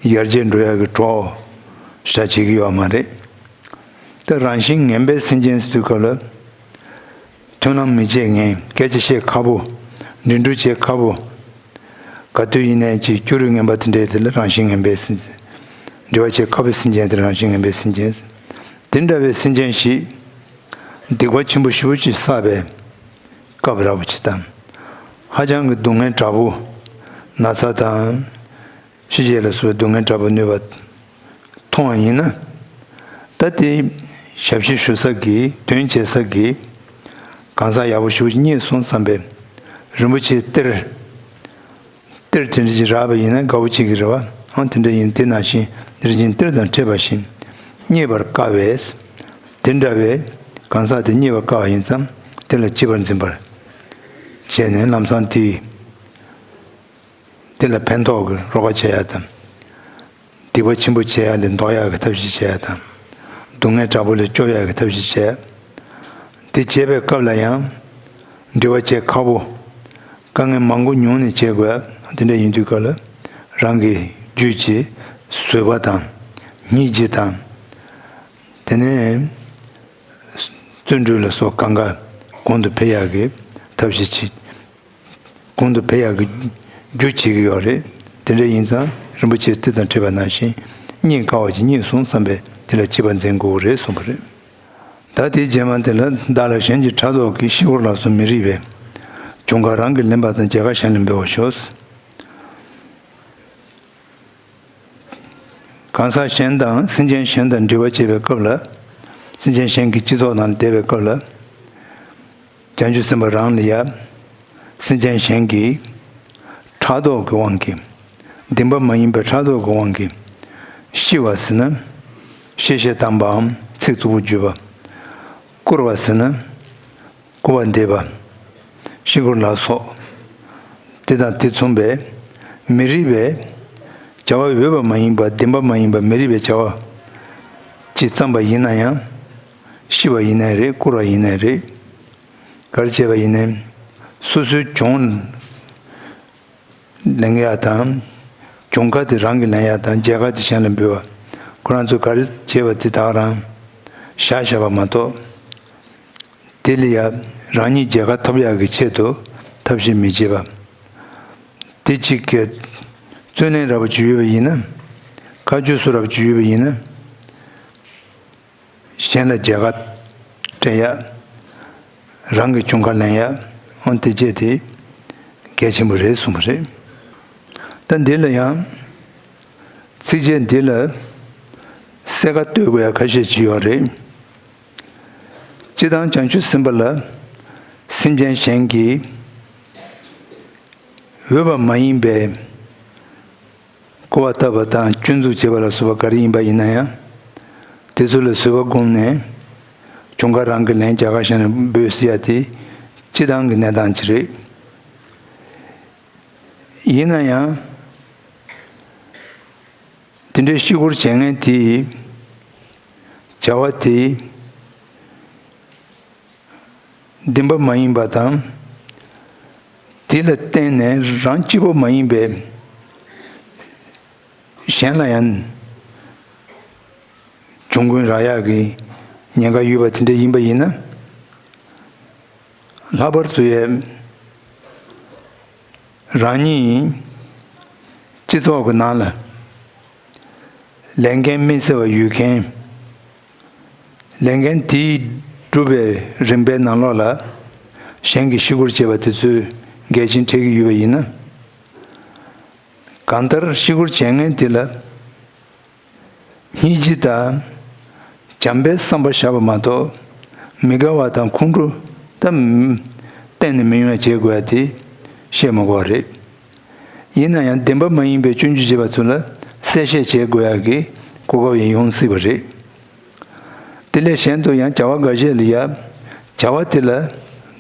པ་ཡར་རྒྱས་འགྲོ་ཡག་གི་གྲོགས་ཤ་བྱེད་ཀྱི་ཡོད་མ་རེད། ད་རང་བཞིན་ངན་པའི་སེམས་ཅན་ཟེར་དུས་སྐབས་ལ། མཐུན་ལམ་མི་བྱེད་མཁན། སྐད་ཆ་བཤད་ཁག་པོ། འགྲན་བསྡུར་བྱེད་ཁག་པོ། ག་དུས་ཡིན་ནའི་ཅིག་སྐྱུ་རུ་ངན་པ་དེ་འདྲའི་དེ་ལ་རང་བཞིན་ངན་པའི་སེམས་ཅན། འབྲེལ་བ་བྱེད་ཁག་པོའི་སེམས་ཅན་དེ་རང་བཞིན་ངན་པའི་སེམས་ཅན། དེ་འདྲ་བའི་སེམས་ཅན་ཞིག་སྡིག་པ་ཆེན་པོ་ཞེ་པོ་ཅིག་བསགས་པའི་སྐབས་ར་བ་ཅིག་དང་། ཧ་ཅང་གི་སྡུག་བསྔལ་དྲག་པོ། ན་ཚ་དང་། ཤི་རྗེས་ལ་སོགས་སྡུག་བསྔལ་དྲག་པོ་ནུས་པ་མཐོང་བ་ཡིན་ན། ད་དེ་ཞབས་ཕྱི་ཞུ་ས་གི་དོན་བྱེད་ས་གི་གང་ཟག་ཡག་པོ་ཞེ་པོ་ཅིག་རྙེད་སོང་བསམ་པའི་རིན་པོ་ཆེའི་གཏེར། གཏེར་དེ་འདྲ་ཅིག་རག་པ་ཡིན་ན་དགའ་བོ་བྱེད་ཀྱི་རེད་བ། ཨང་དེ་འདྲ་ཡིན། དེ་ནང་བཞིན་རིན་ཆེན་གཏེར་དང་འཕྲད་པ་བཞིན། རྙེད་པར་དཀའ་བས། དེ་འདྲ་བའི་གང་ཟག་དེ་རྙེད་པར་དཀའ་བ་ཡིན་ཙང་དེ་ལ་གཅེས་པར་འཛིན་པར་བྱས་ནས་ལམ་སང་དེ་དེ་ལ་ཕན་ཐོགས་ཀྱི་རོགས་པ་བྱེད་ཡ་དང་། སྡིག་པ་ཆེན་པོ་བྱེད་ཡ་ལས་ཟློག་ཡ་གི་ཐབས་ཤེས་བྱེད་ཡ་དང་། སྡུག་བསྔལ་དྲག་པོ་ལས་སྐྱོབ་ཡ་གི་ཐབས་ཤེས་བྱེད་ཡ། དེ་བྱེད་པའི་སྐབས་ལ་ཡང་། འབྲེལ་བ་བྱེད་ཁག་པོ། དཀའ་ངལ་མང་པོ་མྱོང་ནས་བྱེད་དགོས་ཡ། དེ་འདྲ་ཡིན་དུས་སྐབས་ལ། རང་གི་རྒྱུད་ཀྱི་བཟོད་པ་དང་། སྙིང་རྗེ་དང་། དེ་ནས་བརྩོན་འགྲུས་ལ་སོགས་གང་ག་གོང་དུ་འཕེལ་ཡག་གི་ཐབས་ཤེས་བྱེད། གོང་དུ་འཕེལ་ཡག་གི་རྒྱུ་བྱེད་ཀྱི་ཡོད་རེད། དེ་འདྲ་ཡིན་ཙང་རིན་པོ་ཆེ་གཏེར་དང་འཕྲད་པ་ནང་བཞིན་རྙེད་དཀའ་བ་ཅིག་རྙེད་སོང་བསམ་པས་དེ་ལ་གཅེས་པར་འཛིན་དགོས་རེད་གསུངས་པ་རེད། ད་དེའི་རྗེས་མ་དེ་ལ་བདག་ལ་གཞན་གྱི་ཕྲག་དོག་གིས། ཤི་འཁོར་ལ་སོགས་མི་རིགས་པའི། གྱོང་ཁ་རང་གིས་ལེན་པ་དང་། རྒྱལ་ཁ་གཞན་ལ་འབུལ་བར་ཤོག་གང་ཟག་གཞན་དང་སེམས་ཅན་གཞན་དང་འབྲེལ་བ་བྱེད་པའི་སྐབས་ལ། སེམས་ཅན་གཞན་གྱི་སྤྱི་ཚོགས་ནང་བསྡད་པའི་སྐབས་ལ། བྱང་ཆུབ་སེམས་དཔའ་རང་ལ་ཡ། སེམས་ཅན་གཞན་གྱི་ཕྲག་དོག་གི་དབང་གིས། བདེན་པ་མ་ཡིན་པའི་ཕྲག་དོག་གི་དབང་གིས། ཤི་བ་ཟེར་ན། གཤེ་གཤེ་བཏང་པའམ་ཚིག་རྩུབ་པོ་བརྗོད་པ། སྐུར་བ་ཟེར་ན། སྐུར་བ་འདེབས་པ། ཤི་འཁོར་ལ་སོགས། དེ་དང་དེ་མཚུངས་པའི་མི་རིགས་པའི་བྱ་བ། འོས་པ་མ་ཡིན་པ། བདེན་པ་མ་ཡིན་པ། མི་རིགས་པའི་བྱ་བ་ཅིག་བརྩམས་པ་ཡིན་ན་ཡང་། ཤི་བ་ཡིན་ནའི་རེད། སྐུར་བ་ཡིན་ནའི་རེད། ག་རེ་བྱས་པ་ཡིན་ནའི། སོ་སོའི་གྱོང་ལེན་ཡ་དང་། གྱོང་ཁ་དེ་རང་གིས་ལེན་ཡ་དང་། རྒྱལ་ཁ་དེ་གཞན་ལ་འབུལ་བ། ཁོ་རང་ཚོས་ག་རེ་བྱས་པ་དེ་ད་ག་རང་བཞག་བཞག་པ་མ་གཏོགས། དེ་ལ་ཡ་ རང་ཉིད་རྒྱལ་ཁ་ཐོབ་ཡག་གི་ཆེད་དུ་ཐབས་ཤེས་མི་བྱེད་པ། དེ་གཅིག་གིས་རྩོད་གླེང་ར་བ་ཅིག་ཡོད་པ་ཡིན་ན། བཀའ་བརྒྱུད་སུ་ར་བ་ཅིག་ཡོད་པ་ཡིན་ན། གཞན་ལ་རྒྱལ་ཁ་སྤྲད་ཡ། རང་གི་གྱོང་ཁ་ལེན་ཡ། འོན་ཏེ་བྱས་དེ་གལ་ཆེན་པོ་རེད་གསུངས་པ་རེད། ད་འདི་ལ་ཡང་། ཚིགས་བཅད་འདི་ལ་གསལ་ཁ་གཏོད་དགོས་ཡ་ཁ་ཤས་ཅིག་ཡོད་རེད། སྤྱིར་བཏང་བྱང་ཆུབ་སེམས་དཔའ་ལ་སེམས་ཅན་གཞན་གྱིས་འོས་པ་མ་ཡིན་པའི་སྐུར་བ་བཏབ་པ་དང་སྐྱོན་འཛུགས་བྱེད་པ་ལ་སོགས་པ་ག་རེ་ཡིན་པ་ཡིན་ན་ཡང་། དེ་ཚོ་ལ་བཟོད་པ་བསྒོམས་ནས་གྱོང་ཁ་རང་གིས་ལེན། རྒྱལ་ཁ་གཞན་ལ་འབུལ་ཟེར་ཡ་དེ་སྤྱིར་བཏང་གི་གནས་སྟངས་ཅིག་རེད། ཡིན་ན་ཡང་། དེ་འདྲའི་ཤི་སྐོར་བྱེད་མཁན་དེའི་བྱ་བ་དེ་བདེན་པ་མ་ཡིན་པ་དང་། དེ་ལ་བརྟེན་ནས་རང་སྐྱིད་པོ་མ་ཡིན་པའི་གཞན་ལ་ཡང་གྱོང་གུན་རག་ཡག་གི་ཉེན་ཁ་ཡོད་པ་དེ་འདྲ་ཡིན་པ་ཡིན་ན། ལྷག་པར་དུ་ཡང་རང་ཉིད་སྤྱི་ཚོགས་ཀྱི་ནང་ལ་ལས་འགན་དམིགས་བསལ་བ་ཡོད་མཁན། ལས་འགན་དེའི་སྒྲུབ་པའི་རིམ་པའི་ནང་ལོགས་ལ་གཞན་གྱིས་ཤི་སྐོར་བྱས་པ་དེ་ཚོས་འགལ་རྐྱེན་འཕྲད་ཀྱི་ཡོད་པ་ཡིན་ན། གང་ལྟར་ཤི་སྐོར་བྱེད་མཁན་དེ་ལ་སྙིང་རྗེ་དང་བྱམས་པའི་བསམ་པ་བཞག་པ་མ་གཏོགས། མི་དགའ་བ་དང་ཁོང་ཁྲོ་ད་གཏན་ནས་མི་ཡོང་བ་བྱེད་དགོས་ཡ་དེ་བཤད་མ་དགོས་པ་རེད། ཡིན་ན་ཡང་བདེན་པ་མ་ཡིན་པའི་སྐྱོན་བརྗོད་བྱེད་པ་ཚོ་ལ་གསལ་བཤད་བྱེད་དགོས་ཡག་གི་གོ་སྐབས་ཡང་ཡོང་སྲིད་པ་རེད། དེ་ལས་གཞན་དུ་ཡང་བྱ་བ་འགའ་ཤས་ལ་ཡ། བྱ་བ་དེ་ལ་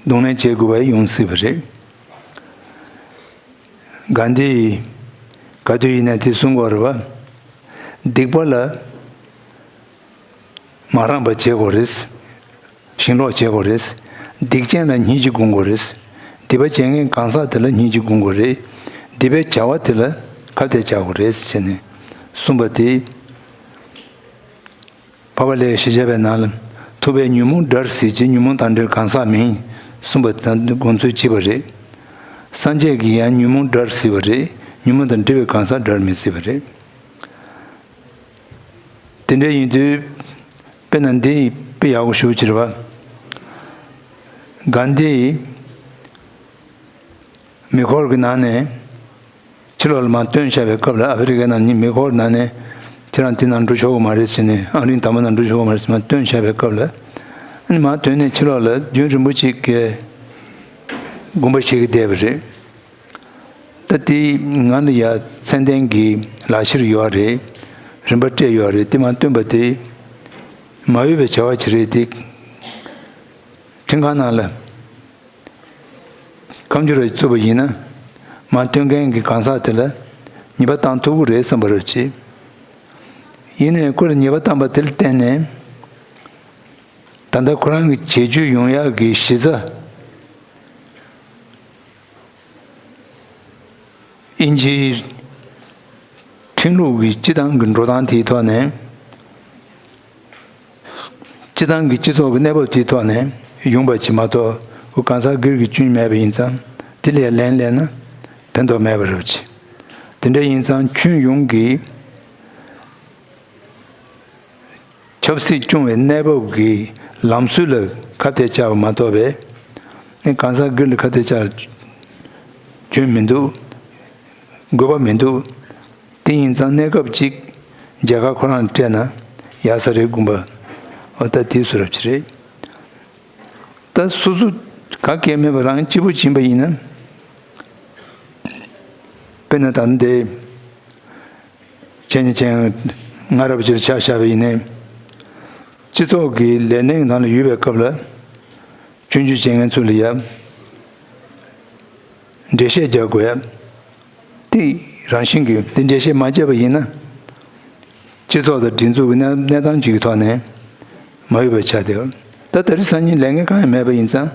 གདོང་ལེན་བྱེད་དགོས་པ་ཡང་ཡོང་སྲིད་པ་རེད། གྷན་དྷི་ཡིས་ག་དུས་ཡིན་ན་དེ་གསུང་གི་ཡོད་རེད་པ། སྡིག་པ་ལ་མ་རངས་པ་བྱེད་དགོས་རེད། ཞེན་ལོག་བྱེད་དགོས་རེད། སྡིག་ཅན་ལ་སྙིང་རྗེ་སྒོམ་དགོས་རེད། སྡིག་པ་བྱེད་མཁན་གང་ཟག་དེ་ལ་སྙིང་རྗེ་སྒོམ་དགོས་རེད། སྡིག་པའི་བྱ་བ་དེ་ལ་ཁ་གཏད་བཅག་དགོས་རེད་ཟེར་ནས་གསུངས་པ་དེ། འཕགས་པ་ལྷའི་ཞལ་བཞག་པའི་ནང་ལ། ཐུབ་པས་ཉོན་མོངས་དགྲར་གཟིགས་ཀྱི། ཉོན་མོངས་དང་འབྲེལ་གང་ཟག་མིན། གསུངས་པ་དང་དགོངས་ཚུལ་གཅིག་པ་རེད། སངས་རྒྱས་ཀྱིས་ཡང་ཉོན་མོངས་དགྲར་གཟིགས་པ་རེད། ཉོན་མོངས་དང་འབྲེལ་བའི་གང་ཟག་དགྲར་མི་གཟིགས་པ་རེད། དེ་འདྲ་ཡིན་དུས། དཔེར་ན་འདི་དཔེ་ཡག་པོ་ཞེ་པོ་ཅིག་རེད་པ། གྷན་དྷི་ཡིས་མེ་འཁོར་གྱི་ནང་ནས། ཕྱི་ལོགས་ལ་མར་བཏོན་བཞག་པའི་སྐབས་ལ། ཨ་ཧྥེ་རི་ཀའི་ནང་ནི་མེ་འཁོར་ནང་ནས་ཁྱེད་རང་དེ་ནང་འགྲོ་ཆོག་གི་མ་རེད་ཟེར་ནས། ཨང་རིམ་དང་པོ་ནང་འགྲོ་ཆོག་གི་མ་རེད་ཟེར་མར་བཏོན་བཞག་པའི་སྐབས་ལ། ཨ་ནི་མར་ཐོན་ནས་ཕྱི་ལོགས་ལ་རྒྱུན་རིང་པོ་ཅིག་གི་སྒོམ་པ་བྱེད་ཀྱི་བསྡད་པ་རེད། ད་དེ་ང་ལ་ཡ་མཚན་ལྡན་གྱི་ལག་ཁྱེར་ཡོད་རེད། རིན་པ་སྤྲད་ཡོད་རེད། དེ་མར་བཏོན་པ་དེ་མ་འོས་པའི་བྱ་བ་ཅིག་རེད་དེ། ཁྲིམས་ཁང་ནང་ལ། ཁ་མཆུ་ར་བཙུགས་པ་ཡིན་ན། མར་བཏོན་མཁན་གྱི་གང་ཟག་དེ་ལ་ཉེས་པ་བཏང་ཐུབ་ཀྱི་རེད་བསམ་པ་རེད་ཅེས། ཡིན་ནའི་ཁོ་ལ་ཉེས་པ་བཏང་པ་དེ་ལ་བརྟེན་ནས། ད་ལྟ་ཁོ་རང་གི་བྱེད་སྤྱོད་ཡོང་ཡག་གི་གཞི་རྩ། དབྱིན་ཇིའི་ཁྲིམས་ལུགས་ཀྱི་སྤྱི་བཏང་གི་འགྲོ་སྟངས་དེའི་ཐོག་ནས། སྤྱི་བཏང་གི་སྤྱི་ཚོགས་ཀྱི་གནས་བབ་དེའི་ཐོག་ནས་ཡོང་བ་ཅིག་མ་གཏོགས། ཁོ་གང་ཟག་སྒེར་གྱི་སྐྱོན་མེད་པ་ཡིན་ཙང་། དེ་ལ་ལན་སླེབས་ན་ཕན་ཐོགས་མེད་པ་རེད་ཅེས། དེ་འདྲ་ཡིན་ཙང་ཁྱོན་ཡོངས་ཀྱི་ཆབ་སྲིད་སྐྱོང་བའི་གནས་བབ་ཀྱི་ལམ་སྲོལ་ལ་ཁ་གཏད་བཅག་པ་མ་གཏོགས་པའི། ནི་གང་ཟག་སྒེར་ལ་ཁ་གཏད་བཅག་སྐྱོན་མི་འདུག་དགོས་པ་མི་འདུག་དེ་ཡིན་ཙང་གནས་སྐབས་གཅིག་རྒྱལ་ཁ་ཁོ་རང་སྤྲད་ན་ཡག་ས་རེད་དགོངས་པ། འོ་ད་དེ་བཟོ་འདྲ་ཅིག་རེད། ད་སོ་སོ་ག་གེ་མེད་པ་རང་སྐྱིད་པོ་ཕྱིན་པ་ཡིན་ན། དཔེར་ན་ད་ལྟ་འདི་ཆེན་ཆེན་ང་རབ་ཅིག་ཆ་བཞག་པ་ཡིན་ནའི། སྤྱི་ཚོགས་ཀྱི་ལས་སྣེའི་ནང་ལ་ཡོད་པའི་སྐབས་ལ། སྐྱོན་བརྗོད་བྱེད་མཁན་ཚོ་ལ་ཡ། འགྲེལ་བཤད་རྒྱག་དགོས་ཡ། དེ་རང་བཞིན་གྱིས་དེ་འགྲེལ་བཤད་མ་བརྒྱབ་པ་ཡིན་ན། སྤྱི་ཚོགས་དང་སྒྲིག་འཛུགས་ཀྱི་གནས་གནས་སྟངས་ཅིག་གི་ཐོག་ནས་མ་འོས་པ་ཆགས་བསྡད་ཡོད། ད་དེ་རིང་སང་ཉིན་ལས་འགན་གང་ཡང་མེད་པ་ཡིན་ཙང་།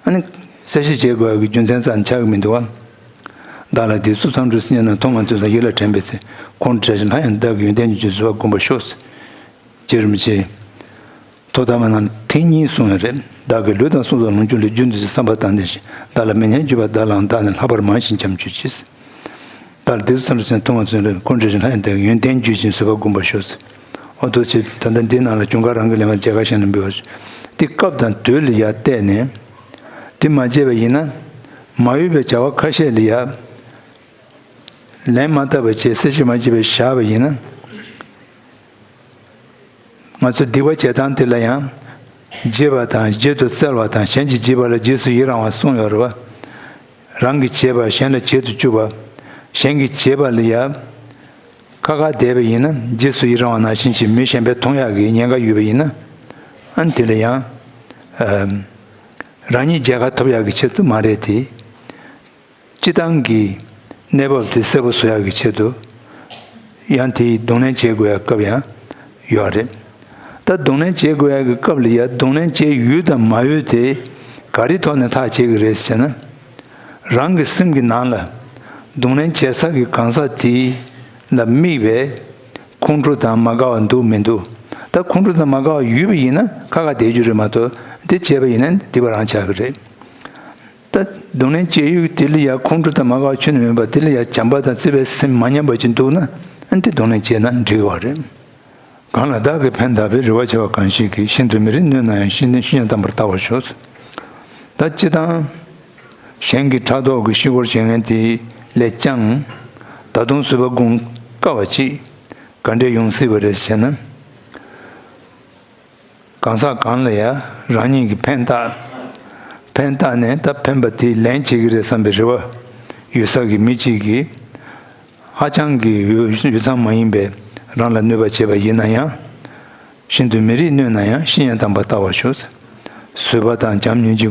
ཨ་ནི་གསལ་བཤད་བྱེད་དགོས་ཡ་གི་རྒྱུ་མཚན་རྩ་ནས་ཆགས་ཀྱི་མི་འདུག་བ། བདག་ལ་དེ་ཚོ་མཚམས་འགྲོ་སྲིད་ཉན་ན། མཐོང་བ་དེ་ཚོ་ཡིད་ལ་དྲན་པས་ཚེ། ཁོང་ཁྲོ་བྲལ་ཞིང་སླར་ཡང་བདག་གི་ཡོན་ཏན་གྱི་རྗེས་སུ་བ་བསྒོམ་པར་ཤོག་རྗེ་རིན་པོ་ཆེས་ཐོག་མཐའ་མ་ནང་ཐེངས་གཉིས་གསུངས་ཡོད་རེད། བདག་གི་ལུས་དང་གསུང་དང་ལོངས་སྤྱོད་ལ་རྒྱུ་འདི་ཚོའི་བསམ་པ་དང་ལྡན་ཞིང་། བདག་ལ་མི་སྙན་བརྗོད་པ། བདག་ལའང་བདག་ནི་ལྷག་པར་མང་ཞིང་བྱམས་གྱུར་ཅིག། བདག་ལ་བདེ་གསུམ་ཚང་ཞིང་མཐུན་པར་བརྩོན་རེ། འཁོར་འདས་ཀྱི་ལྷ་ཡི་དེད་ཡོན་ཏན་བརྗོད་ཅིང་བཟོད་པ་བསྒོམ་པར་ཤོག། འོ་དོ་ཅི། ད་ལྟ་འདི་ནང་ལ་ཅུང་ཁ་རང་གི་ལེན་པ་མཇལ་ཁ་བཞག་ནས་འབུལ་བ། འདི་སྐབས་དང་དུས་ལ་ཡ་བལྟས་ནས་འདི་མ་བྱས་པ་ཡིན་ན། མ་འོས་པའི་བྱ་བ་ཁ་ཤས་ལ་ཡ་ལན་མ་བཏབ་པ་བྱས། གསལ་བཤད་མ་བྱས་པའི་བཞག་པ་ཡིན་ན། ང་ཚོ་སྡིག་པ་བྱེད་སྟངས་དེ་ལ་ཡང་། བྱེད་པ་དང་རྗེས་སུ་བརྩེ་བ་དང་། གཞན་གྱི་བྱས་པ་ལ་རྗེས་སུ་ཡི་རང་བ་གསུངས་ཡོད་རེད་བ། རང་གི་བྱས་པ་གཞན་ལ་བྱེད་དུ་བཅུག་པ། གཞན་གྱི་བྱས་པ་ལ་ཡང་ཁ་ཁ་བསྡད་པ་ཡིན་ན། རྗེས་སུ་ཡི་རང་བ་ནང་བཞིན་གྱི་མི་གཞན་པས་མཐོང་ཡག་གི་ཉེན་ཁ་ཡོད་པ་ཡིན་ན། ཨ་ནི་དེ་ལ་ཡང་། ཨ། རང་ཉིད་རྒྱལ་ཁ་ཐོབ་ཡག་གི་ཆེད་དུ་མ་རེད་དེ། སྤྱི་བཏང་གི་གནས་བབ་དེ་གསལ་པོ་བཟོ་ཡག་གི་ཆེད་དུ། ཡང་དེའི་གདོང་ལེན་བྱེད་དགོས་ཡག་སྐབས་ཡང་ཡོད་རེད། ད་གདོང་ལེན་བྱེད་དགོས་ཡག་གི་སྐབས་ལ་ཡ། གདོང་ལེན་བྱེད་འོས་དང་མ་འོས་དེ་ག་རེ་ཐོག་ནས་ཐག་བཅད་ཀྱི་རེད་ཟེར་ན། རང་གི་སེམས་ཀྱི་ནང་ལ་གདོང་ལེན་བྱེད་ས་གི་གང་ཟག་དེ་ལ་དམིགས་པའི་ཁོང་ཁྲོ་དང་མ་དགའ་བ་འདུག་མི་འདུག། ད་ཁོང་ཁྲོ་དང་མ་དགའ་བ་ཡོད་པ་ཡིན་ན་ཁ་ཁ་བསྡད་རྒྱུ་རེད་མ་གཏོགས། འདི་བྱས་པ་ཡིན་ན་སྡིག་པ་རང་ཆགས་ཀྱི་རེད། ད་གདོང་ལེན་བྱེད་ཡུལ་དེ་ལ་ཡ་ཁོང་ཁྲོ་དང་མ་དགའ་བ་ཁྱོན་ནས་མེད་པ། དེ་ལ་ཡ་བྱམས་པ་དང་བརྩེ་བའི་སེམས་མ་ཉམས་པ་ཅིག་འདུག་ན། ཨ་ནི་དེ་གདོང་ལེན་བྱས་ན་འགྲིག་གི་བ་རེད། གང་ལ་བདག་གིས་ཕན་བཏགས་པའི། རེ་བ་བྱེད་པ་གང་ཞིག་གིས། ཤིན་ཏུ་མི་རིགས་གནོད་ན་ཡང་། བཤེས་གཉེན་བཤེས་གཉེན་དམ་པར་བལྟ་བར་ཤོག། ད་སྤྱི་བཏང་གཞན་གྱི་ཕྲག་དོག་གིས་ཤི་སྐོར་བྱེད་མཁན་དེ་ལས་ཀྱང་། ད་དུང་བཟོད་པ་སྒོམ་དཀའ་བ་ཅིག་ག་འདྲས་ཡོང་སྲིད་པ་རེད་ཟེར་ན། གང་ཟག་གང་ལ་ཡང་རང་ཉིད་ཀྱིས་ཕན་བཏགས། ཕན་བཏགས་ནས་ད་ཕན་པ་དེ་ལན་བྱེད་ཀྱི་རེད་བསམ་པའི་རེ་བ་ཡོད་ས་གི་མི་གཅིག་གིས། ཧ་ཅང་གི་ཡོ་ཡོ་བསྲང་མ་ཡིན་པའི་རང་ལ་གནོད་པ་བྱས་པ་ཡིན་ན་ཡང་། ཤིན་ཏུ་མི་རིགས་གནོད་ན་ཡང་། བཤེས་གཉེན་དམ་པར་བལྟ་བར་ཤོག། བཟོད་པ་དང་བྱམས་སྙིང་རྗེ་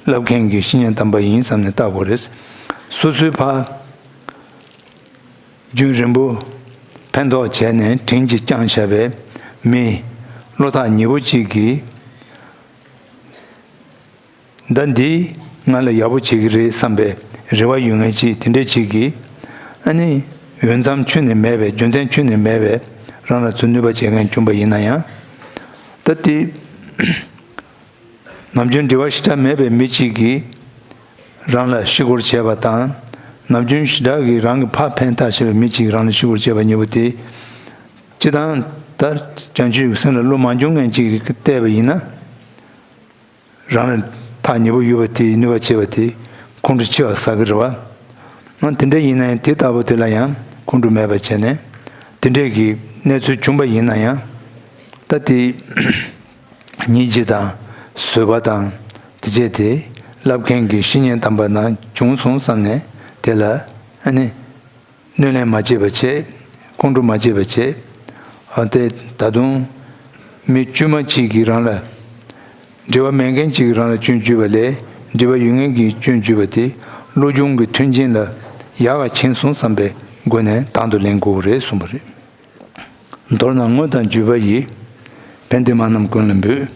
བསླབ་མཁན་གྱི་བཤེས་གཉེན་དམ་པ་ཡིན་བསམ་ནས་བལྟ་དགོས་རེད། སོ་སོའི་ཕ། རྒྱུན་རིང་པོ་ཕན་ཐོགས་བྱས་ནས་དྲིན་གྱིས་བསྐྱངས་བཞག་པའི་མི་བློ་ཐག་ཉེ་པོ་གཅིག་གིས། ཟླ་འདིས་ང་ལ་ཡག་པོ་བྱེད་ཀྱི་རེད་བསམ་པའི་རེ་བ་ཡོད་མཁན་ཅིག་དེ་འདྲས་ཅིག་གིས། ཨ་ནི་འོས་འཚམ་ཁྱོན་ནས་མེད་པའི། རྒྱུ་མཚན་ཁྱོན་ནས་མེད་པའི་རང་ལ་ཚུར་གནོད་པ་བྱེད་མཁན་བྱུང་པ་ཡིན་ན་ཡང་། ད་དེ། ནམ་རྒྱུན་འབྲེལ་བ་ཞེ་དྲག་མེད་པའི་མི་གཅིག་གིས་རང་ལ་ཤི་སྐོར་བྱས་པ་དང་། ནམ་རྒྱུན་ཞེ་དྲག་གིས་རང་གི་ཕ་ཕན་ཐག་ཆད་པའི་མི་གཅིག་གིས་རང་ལ་ཤི་སྐོར་བྱས་པ་གཉིས་པོ་དེ། སྤྱིར་བཏང་ད་བྱང་ཆུབ་ཀྱི་སེམས་ལ་བློ་མ་འབྱུང་མཁན་གཅིག་གིས་བལྟས་པ་ཡིན་ན། རང་ལ་ཐག་ཉེ་པོ་ཡོད་པ་དེས་གནོད་པ་བྱས་པ་དེ་ཁོང་ཁྲོ་ཆེ་བ་ཟ་གི་རེད་བ། ཨང་། དེ་འདྲ་ཡིན་ན་ཡང་དེ་ལྟ་བུ་དེ་ལ་ཡང་ཁོང་ཁྲོ་མེད་པ་བྱས་ནས། དེ་འདྲས་ཀྱི་གནས་ཚུལ་བྱུང་པ་ཡིན་ན་ཡང་། ད་དེ། སྙིང་རྗེ་དང་བཟོད་པ་དང་དེ་བྱས་ཏེ་བསླབ་མཁན་གྱི་བཤེས་གཉེན་དམ་པ་ནང་བྱུང་སོང་བསམ་ནས། དེ་ལ་ཨ་ནི་གནོད་ལན་མ་བྱེད་པ་བྱས། ཁོང་ཁྲོ་མ་བྱེད་པ་བྱས། ཨ། དེ་ད་དུང་མི་དཀྱུས་མ་གཅིག་གིས་རང་ལ། འབྲེལ་བ་མེད་མཁན་གཅིག་གིས་རང་ལ་སྐྱོན་བརྗོད་པ་ལས། འབྲེལ་བ་ཡོད་མཁན་གྱིས་སྐྱོན་བརྗོད་པ་དེ་བློ་སྦྱོང་གི་མཐུན་རྐྱེན་ལ་ཡག་ག་ཕྱིན་སོང་བསམ་པའི་སྒོ་ནས་དང་དུ་ལེན་དགོས་རེད་གསུངས་པ་རེད། མདོར་ན་དངོས་དང་བརྒྱུད་པ་ཡི། ཕན་བདེ་མ་རྣམས་ཀུན་ལ་འབུལ།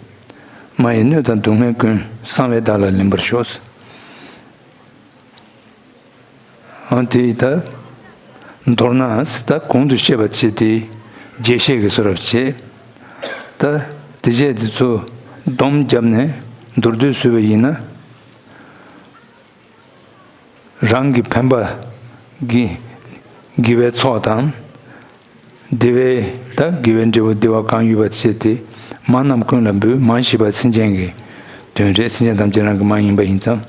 མ་ཡི་གནོད་དང་སྡུག་བསྔལ་ཀུན། གསང་བས་བདག་ལ་ལེན་པར་ཤོག། ཨང་། དེ་ད་མདོར་ན་ད་གོང་དུ་བཤད་པ་བྱས་ཏེ་རྒྱས་བཤད་ཀྱི་བཟོ་འདྲ་བྱས། ད་དེ་བྱས་དེ་ཚོ་སྡོམ་བརྒྱབ་ནས་མདོར་བསྡུས་བཟོས་པ་ཡིན་ན། རང་གི་ཕན་པ་གི་དགེ་བའི་ཚོགས་དང་། བདེ་བའི་ད་དགེ་བའི་འབྲས་བུ་བདེ་བ་གང་ཡོད་པ་བྱས་ཏེ། མ་རྣམས་ཀུན་ལ་འབུལ། མ་ཞེས་པ་སེམས་ཅན་གྱི་དོན་རེད། སེམས་ཅན་ཐམས་ཅད་རང་གི་མ་ཡིན་པ་ཡིན་ཙང་།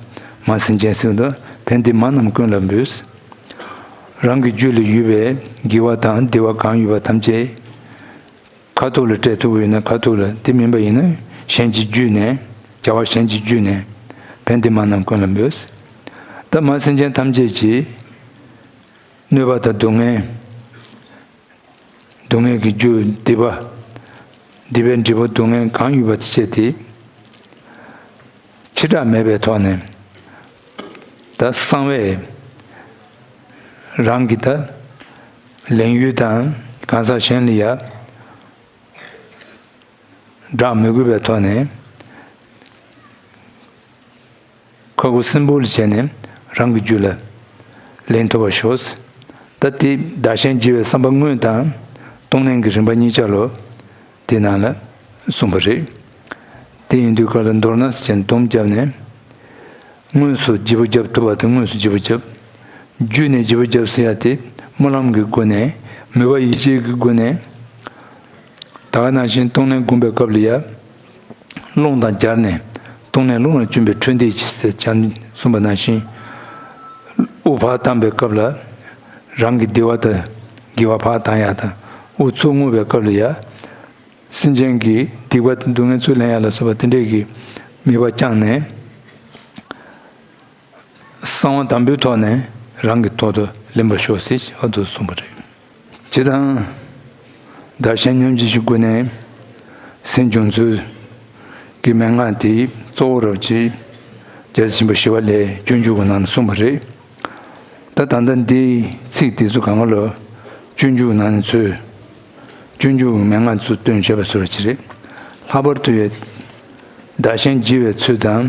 མ་སེམས་ཅན་ཟེར་དུས་ཕན་བདེ་མ་རྣམས་ཀུན་ལ་འབུལ། རང་གི་རྒྱུད་ལ་ཡོད་པའི་དགེ་བ་དང་བདེ་བ་གང་ཡོད་པ་ཐམས་ཅད། ཁ་ཐུག་ལ་སྤྲད་ཐུབ་ཀྱི་ཡོད་ན་ཁ་ཐུག་ལ། དེ་མིན་པ་ཡིན་ན་གཞན་གྱི་བརྒྱུད་ནས། བྱ་བ་གཞན་གྱི་བརྒྱུད་ནས། ཕན་བདེ་མ་རྣམས་ཀུན་ལ་འབུལ། ད་མ་སེམས་ཅན་ཐམས་ཅད་ཀྱི་གནོད་པ་དང་སྡུག་བསྔལ། སྡུག་བསྔལ་གྱི་རྒྱུ་སྡིག་པ། སྡིག་པའི་འབྲས་བུ་སྡུག་བསྔལ་གང་ཡོད་པ་དེ་བྱས་ཏེ། ཕྱི་བསྒྲགས་མེད་པའི་ཐོག་ནས། ད་གསང་བས་རང་གི་ད་ལེན་ཡུལ་དང་གང་ཟག་གཞན་ལ་ཡ་བསྒྲགས་མི་དགོས་པའི་ཐོག་ནས། ཁ་ཁུ་སིམ་པོ་ལ་བྱས་ནས་རང་གི་རྒྱུད་ལ་ལེན་ཐུབ་པར་ཤོག། ད་དེ་བདག་གཞན་བརྗེ་བའི་བསམ་པ་དངོས་དང་། གཏོང་ལེན་གྱི་རིམ་པ་གཉིས་ཆ་ལ་དེ་ནང་ལ་གསུངས་པ་རེད། དེ་ཡིན་དུས་ག་ལ་མདོར་ན་ཟེར་བྱས་ནས་སྡོམ་བརྒྱབ་ནས། དངོས་སུ་བརྗེ་པོ་བརྒྱབ་ཐུབ་པ་དེ་དངོས་སུ་བརྗེ་པོ་བརྒྱབ། བརྒྱུད་ནས་བརྗེ་པོ་བརྒྱབ་ཟེར་ཡ་དེ་སྨོན་ལམ་གྱི་སྒོ་ནས་མོས་པ་ཡིད་ཆེས་ཀྱི་སྒོ་ནས། ད་ག་ནང་བཞིན་གཏོང་ལེན་བསྒོམ་པའི་སྐབས་ལ་ཡ། རླུང་དང་སྦྱར་ནས་གཏོང་ལེན་རླུང་ལ་བསྐྱོན་པའི་འཕྲོ་འདེད་ཀྱིས་ཟེར་བྱས་གསུངས་པ་ནང་བཞིན། དབུགས་ཕར་བཏང་པའི་སྐབས་ལ་རང་གི་བདེ་བ་དང་དགེ་བ་ཕར་བཏང་ཡ་དང་། དབུགས་ཚུར་རྔུབ་པའི་སྐབས་ལ་ཡ། སེམས་ཅན་གྱི་སྡིག་པ་དང་སྡུག་བསྔལ་ཚུར་ལེན་ཡ་ལ་སོགས་པ་དེ་འདྲས་ཀྱི་མོས་པ་བཅངས་ནས། གསང་བ་དམ་པའི་ཐོག་ནས་རང་གི་ཐོག་ཏུ་ལེན་པར་ཤོག་ཟེར་ཨ་དུ་གསུངས་པ་རེད། སྤྱིར་བཏང་། བདག་གཞན་མཉམ་བརྗེ་ཞིག་སྒོ་ནས་སེམས་བྱུང་ཚུལ་གྱི་མན་ངག་དེ་གཙོ་བོ་རབ་ཅིག་རྒྱལ་སྲས་ཆེན་པོ་ཞི་བ་ལྷའི་སྤྱོད་འཇུག་གི་ནང་ན་གསུངས་པ་རེད། ད་ད་ལྟ་འདིའི་ཚིག་དེ་ཚོ་གང་ག་ལ་སྤྱོད་འཇུག་ནང་ནས་ཚུལ། སྤྱོད་འཇུག་གི་མན་ངག་ཚུལ་སྟོན་བྱས་པ་སོར་ཅི་རེད། ལྷག་པར་དུ་ཡོད། བདག་གཞན་བརྗེ་བའི་ཚུལ་དང་།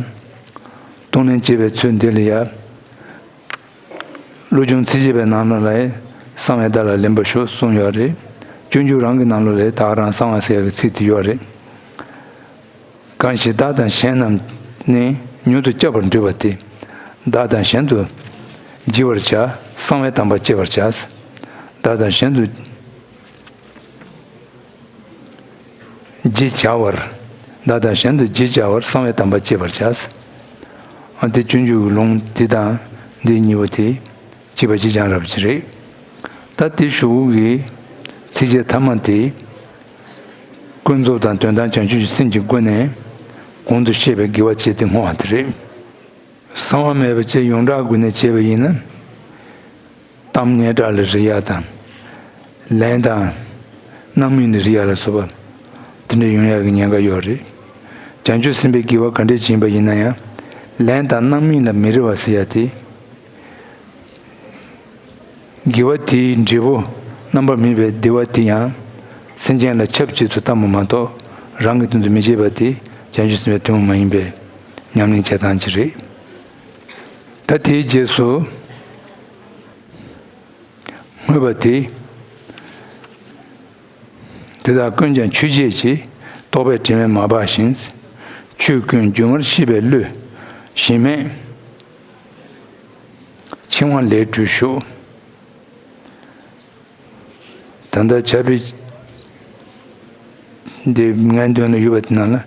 གཏོང་ལེན་བྱེད་པའི་ཚུལ་འདི་ལ་ཡ། བློ་སྦྱོང་ཚིགས་བཅད་པའི་ནང་ལ་ལ་ཡ། གསང་བའི་བདག་ལ་ལེན་པར་ཤོག་གསུངས་ཡོད་རེད། སྤྱོད་འཇུག་རང་གི་ནང་ལ་ལ་ཡ་ད་ག་རང་གསང་བ་ཟེར་ཡ་གི་ཚིག་དེ་ཡོད་རེད། གང་ཞིག་བདག་དང་གཞན་རྣམས་ནི་མྱུར་དུ་སྐྱོབ་པར་འདོད་པ་སྟེ། བདག་དང་གཞན་དུ་བརྗེ་བར་བྱ། གསང་བའི་དམ་པ་བསྐྱེད་པར་བྱ། བདག་དང་གཞན་དུ་བརྗེ་བྱ་བར། བདག་དང་གཞན་དུ་བརྗེ་བྱ་བར་གསང་བའི་དམ་པ་བསྐྱེད་པར་བྱ། ཨ་དེ་སྤྱོད་འཇུག་གི་ལུང་འདི་དང་འདི་གཉིས་པོ་དེ་གཅིག་པ་གཅིག་རྐྱང་རབ་ཅིག་རེད། ད་དེ་ཞུ་གི་ཚིགས་བཅད་ཐ་མ་དེ། ཀུན་རྫོབ་དང་དོན་དམ་བྱང་ཆུབ་ཀྱི་སེམས་ཀྱི་སྒོ་ནས་གོང་དུ་བཤད་པའི་དགེ་བ་བྱས་ཏེ་བསྔོ་བ་དེ་རེད། གསང་བ་མེད་པ་བཅས་ཡོངས་གྲགས་སྒོ་ནས་བྱས་པ་ཡིན་ན། གཏམ་སྙན་གྲགས་ལ་རེག་ཡག་དང་། ལན་དང་། སྣང་མིན་ལ་རེག་ཡག་ལ་སོགས་པ། དེ་འདྲ་ཡོང་ཡག་གི་ཉེན་ཁ་ཡོད་རེད། བྱང་ཆུབ་སེམས་དཔའི་དགེ་བ་ག་འདྲས་ཡིན་པ་ཡིན་ན་ཡང་། ལན་དང་སྣང་མིན་ལ་མི་རེག་པ་ཟེར་ཡག་དེ། དགེ་བ་དེའི་འབྲས་བུ་རྣམ་པར་སྨིན་པའི་བདེ་བ་དེ་ཡང་། སེམས་ཅན་ལ་ཁྱབ་ཆེད་དུ་བཏང་བ་མ་གཏོགས་རང་གི་དོན་དུ་མི་བྱེད་པ་དེ་བྱང་ཆུབ་སེམས་དཔའི་ཐུན་མོང་མ་ཡིན་པའི་ཉམས་ལེན་བྱེད་སྟངས་ཅིག་རེད། ད་དེའི་རྗེས་སུ། བསྔོས་པ་དེ། དེ་དག་ཀུན་ཀྱང་ཆོས་བརྒྱད་ཀྱིས། རྟོག་པའི་དྲི་མས་མ་སྦགས་ཤིང་། ཆོས་ཀུན་སྒྱུ་མར་ཤེས་པའི་བློས། གཞི་མེད་འཆིང་བ་ལས་གྲོལ་ཤོག་ད་ལྟ་བྱ་བའི་འདི་ངན་དོན་ལ་ཡོད་པ་དེ་ནང་ལ།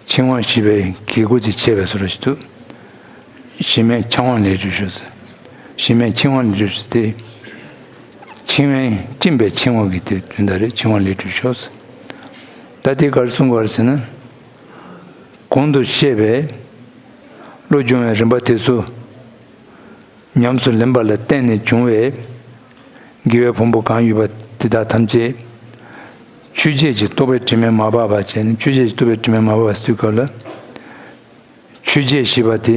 འཆིང་བ་ཞེས་པའི་གི་གུ་དེ་ཆད་པའི་བཟོ་འདྲ་ཞིག་འདུག་གཞི་མེད་འཆིང་བ་ལས་གྲོལ་ཤོག་ཟེར། གཞི་མེད་འཆིང་བ་ལས་གྲོལ་ཤོག་ཟེར་ཏེ། འཆིང་བའི་འཆིང་བའི་འཆིང་བ་གི་དེ་དོན་དག་རེད། འཆིང་བ་ལས་གྲོལ་ཤོག་ཟེར། ད་དེ་ག་རེ་གསུང་དགོས་རེད་ཟེར་ན། གོང་དུ་བཤད་པའི་བློ་སྦྱོང་བའི་རིམ་པ་དེ་ཚོ། ཉམས་སུ་ལེན་པ་ལ་བརྟེན་ནས་བྱུང་བའི་དགེ་བའི་ཕུང་པོ་གང་ཡོད་པ་དེ་དག་ཐམས་ཅད་ཆོས་བརྒྱད་ཀྱི་རྟོག་པའི་དྲི་མས་མ་སྦགས་པ་བྱས་ནས། ཆོས་བརྒྱད་ཀྱི་རྟོག་པའི་དྲི་མས་མ་སྦགས་པ་ཟེར་དུས་སྐབས་ལ། ཆོས་བརྒྱད་ཞེས་པ་དེ་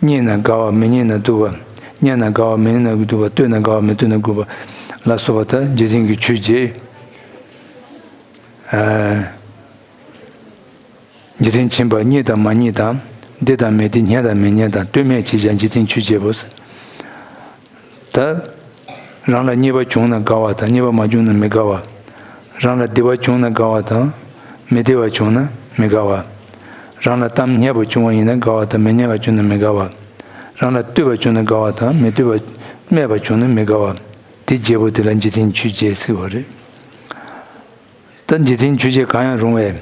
རྙེད་ན་དགའ་བ། མི་རྙེད་ན་སྡུག་པ། རྙེད་ན་དགའ་བ། མི་རྙེད་ན་སྡུག་པ། ལྟོས་ན་དགའ་བ། མི་ལྟོས་ན་སྡུག་པ་ལ་སོགས་པ་དག་འཇིག་རྟེན་གྱི་ཆོས་བརྒྱད། ཨ། འཇིག་རྟེན་ཁྱིམ་པ་རྙེད་དང་མ་རྙེད་དང་། བདེ་དང་མི་བདེ། རྙེད་དང་མི་རྙེད་དང་། ལྟོས་མེད་ཅེས་བྱ་འཇིག་རྟེན་ཆོས་བརྒྱད་པོ། ད་རང་ལ་རྙེད་པ་བྱུང་ན་དགའ་བ་དང་། རྙེད་པ་མ་བྱུང་ན་མི་དགའ་བ། རང་ལ་བདེ་བ་བྱུང་ན་དགའ་བ་དང་། མི་བདེ་བ་བྱུང་ན་མི་དགའ་བ། རང་ལ་གཏམ་སྙན་པ་བྱུང་བ་ཡིན་ན་དགའ་བ་དང་། མི་སྙན་པ་བྱུང་ན་མི་དགའ་བ། རང་ལ་བསྟོད་པ་བྱུང་ན་དགའ་བ་དང་། མི་བསྟོད་པ་སྨད་པ་བྱུང་ན་མི་དགའ་བ། དེ་བརྒྱད་པོ་དེ་ལ་འཇིག་རྟེན་ཆོས་བརྒྱད་ཟེར་བ་རེད། ད་འཇིག་རྟེན་ཆོས་བརྒྱད་གང་ཡང་རུང་བས།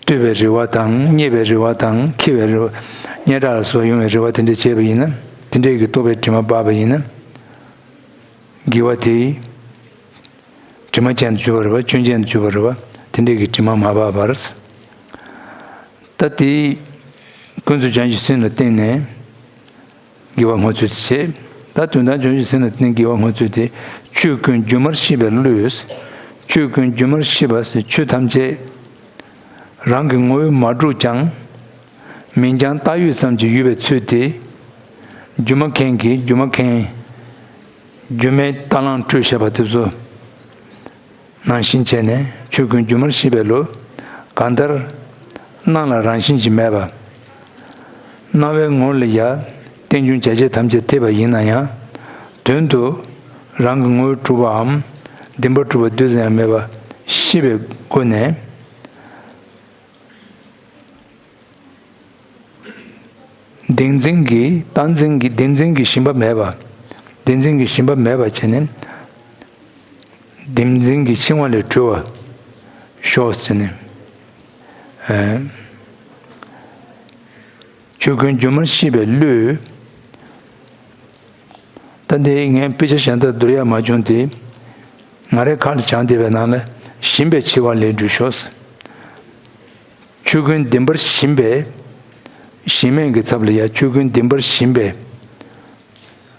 ལྟོས་པའི་རེ་བ་དང་། རྙེད་པའི་རེ་བ་དང་། མཁྱེན་པའི་རེ་བ། སྙན་གྲགས་ལ་སོགས་ཡོང་བའི་རེ་བ་དེ་འདྲ་བྱས་པ་ཡིན་ན། དེ་འདྲའི་གི་རྟོག་པའི་དྲི་མ་སྦགས་པ་ཡིན་ན། དགེ་བ་དེ་དྲི་མ་ཅན་དུ་གྱུར་པ་རེད་པ། སྐྱོན་ཅན་དུ་གྱུར་པ་རེད་པ། དེ་འདྲའི་གི་དྲི་མ་མ་སྦགས་པར། ད་དེ་ཀུན་རྫོབ་བྱང་ཆུབ་སེམས་ལ་བརྟེན་ནས། དགེ་བ་བསྔོ་ཚུལ་དེ་བྱེད། ད་དོན་དམ་བྱང་ཆུབ་སེམས་ལ་བརྟེན་དགེ་བ་བསྔོ་ཚུལ་དེ། ཆོས་ཀུན་སྒྱུ་མར་ཤེས་པའི་བློས། ཆོས་ཀུན་སྒྱུ་མར་ཤེས་པ་ཟེར། ཆོས་ཐམས་ཅད་རང་གི་ངོ་བོས་མ་གྲུབ་ཀྱང་། མིང་རྐྱང་བཏགས་ཡོད་ཙམ་གྱི་ཡོད་པའི་ཚུལ་དེ། སྒྱུ་མ་མཁན་གྱིས་སྒྱུ་མ་མཁན། སྒྱུ་མའི་རྟ་གླང་བཀྲུས་བཞག་པ་དེ་ཚོ། ནང་བཞིན་བྱས་ནས་ཆོས་ཀུན་སྒྱུ་མར་ཤེས་པའི་བློ། གང་ལྟར་སྣང་ལ་རང་བཞིན་གྱིས་མེད་པ། སྣང་བའི་ངོར་ལ་ཡ་རྟེན་འབྱུང་བྱ་བྱེད་ཐམས་ཅད་ཐེབས་པ་ཡིན་ན་ཡང་། དོན་དུ་རང་གི་ངོ་བོས་གྲུབ་པའམ། བདེན་པར་གྲུབ་པ་འདུག་ཙམ་ཡང་མེད་པ་ཤེས་པའི་སྒོ་ནས། བདེན་འཛིན་གྱི་རྟག་འཛིན་གྱི་བདེན་འཛིན་གྱི་ཞེན་པ་མེད་པ། བདེན་འཛིན་གྱི་ཞེན་པ་མེད་པ་བྱས་ནས། བདེན་འཛིན་གྱི་འཆིང་བ་ལས་གྲོལ་བར་ཤོག་ཟེར་ནས། ཨ། ཆོས་ཀུན་སྒྱུ་མར་ཤེས་པའི་བློས། ད་འདི་ངས་དཔེ་ཆ་གཞན་དག་བསྡུར་ཡ་མ་བྱུང་སྟེ། ང་རའི་ཁ་ལ་སྦྱངས་བསྡད་པའི་ནང་ལ་ཞེན་པའི་འཆིང་བ་ལས་གྲོལ་ཤོག། ཆོས་ཀུན་བདེན་པར་ཞེན་པའི། ཞེན་མེད་ཀྱི་ཚབ་ལ་ཡང་ཆོས་ཀུན་བདེན་པར་ཞེན་པའི་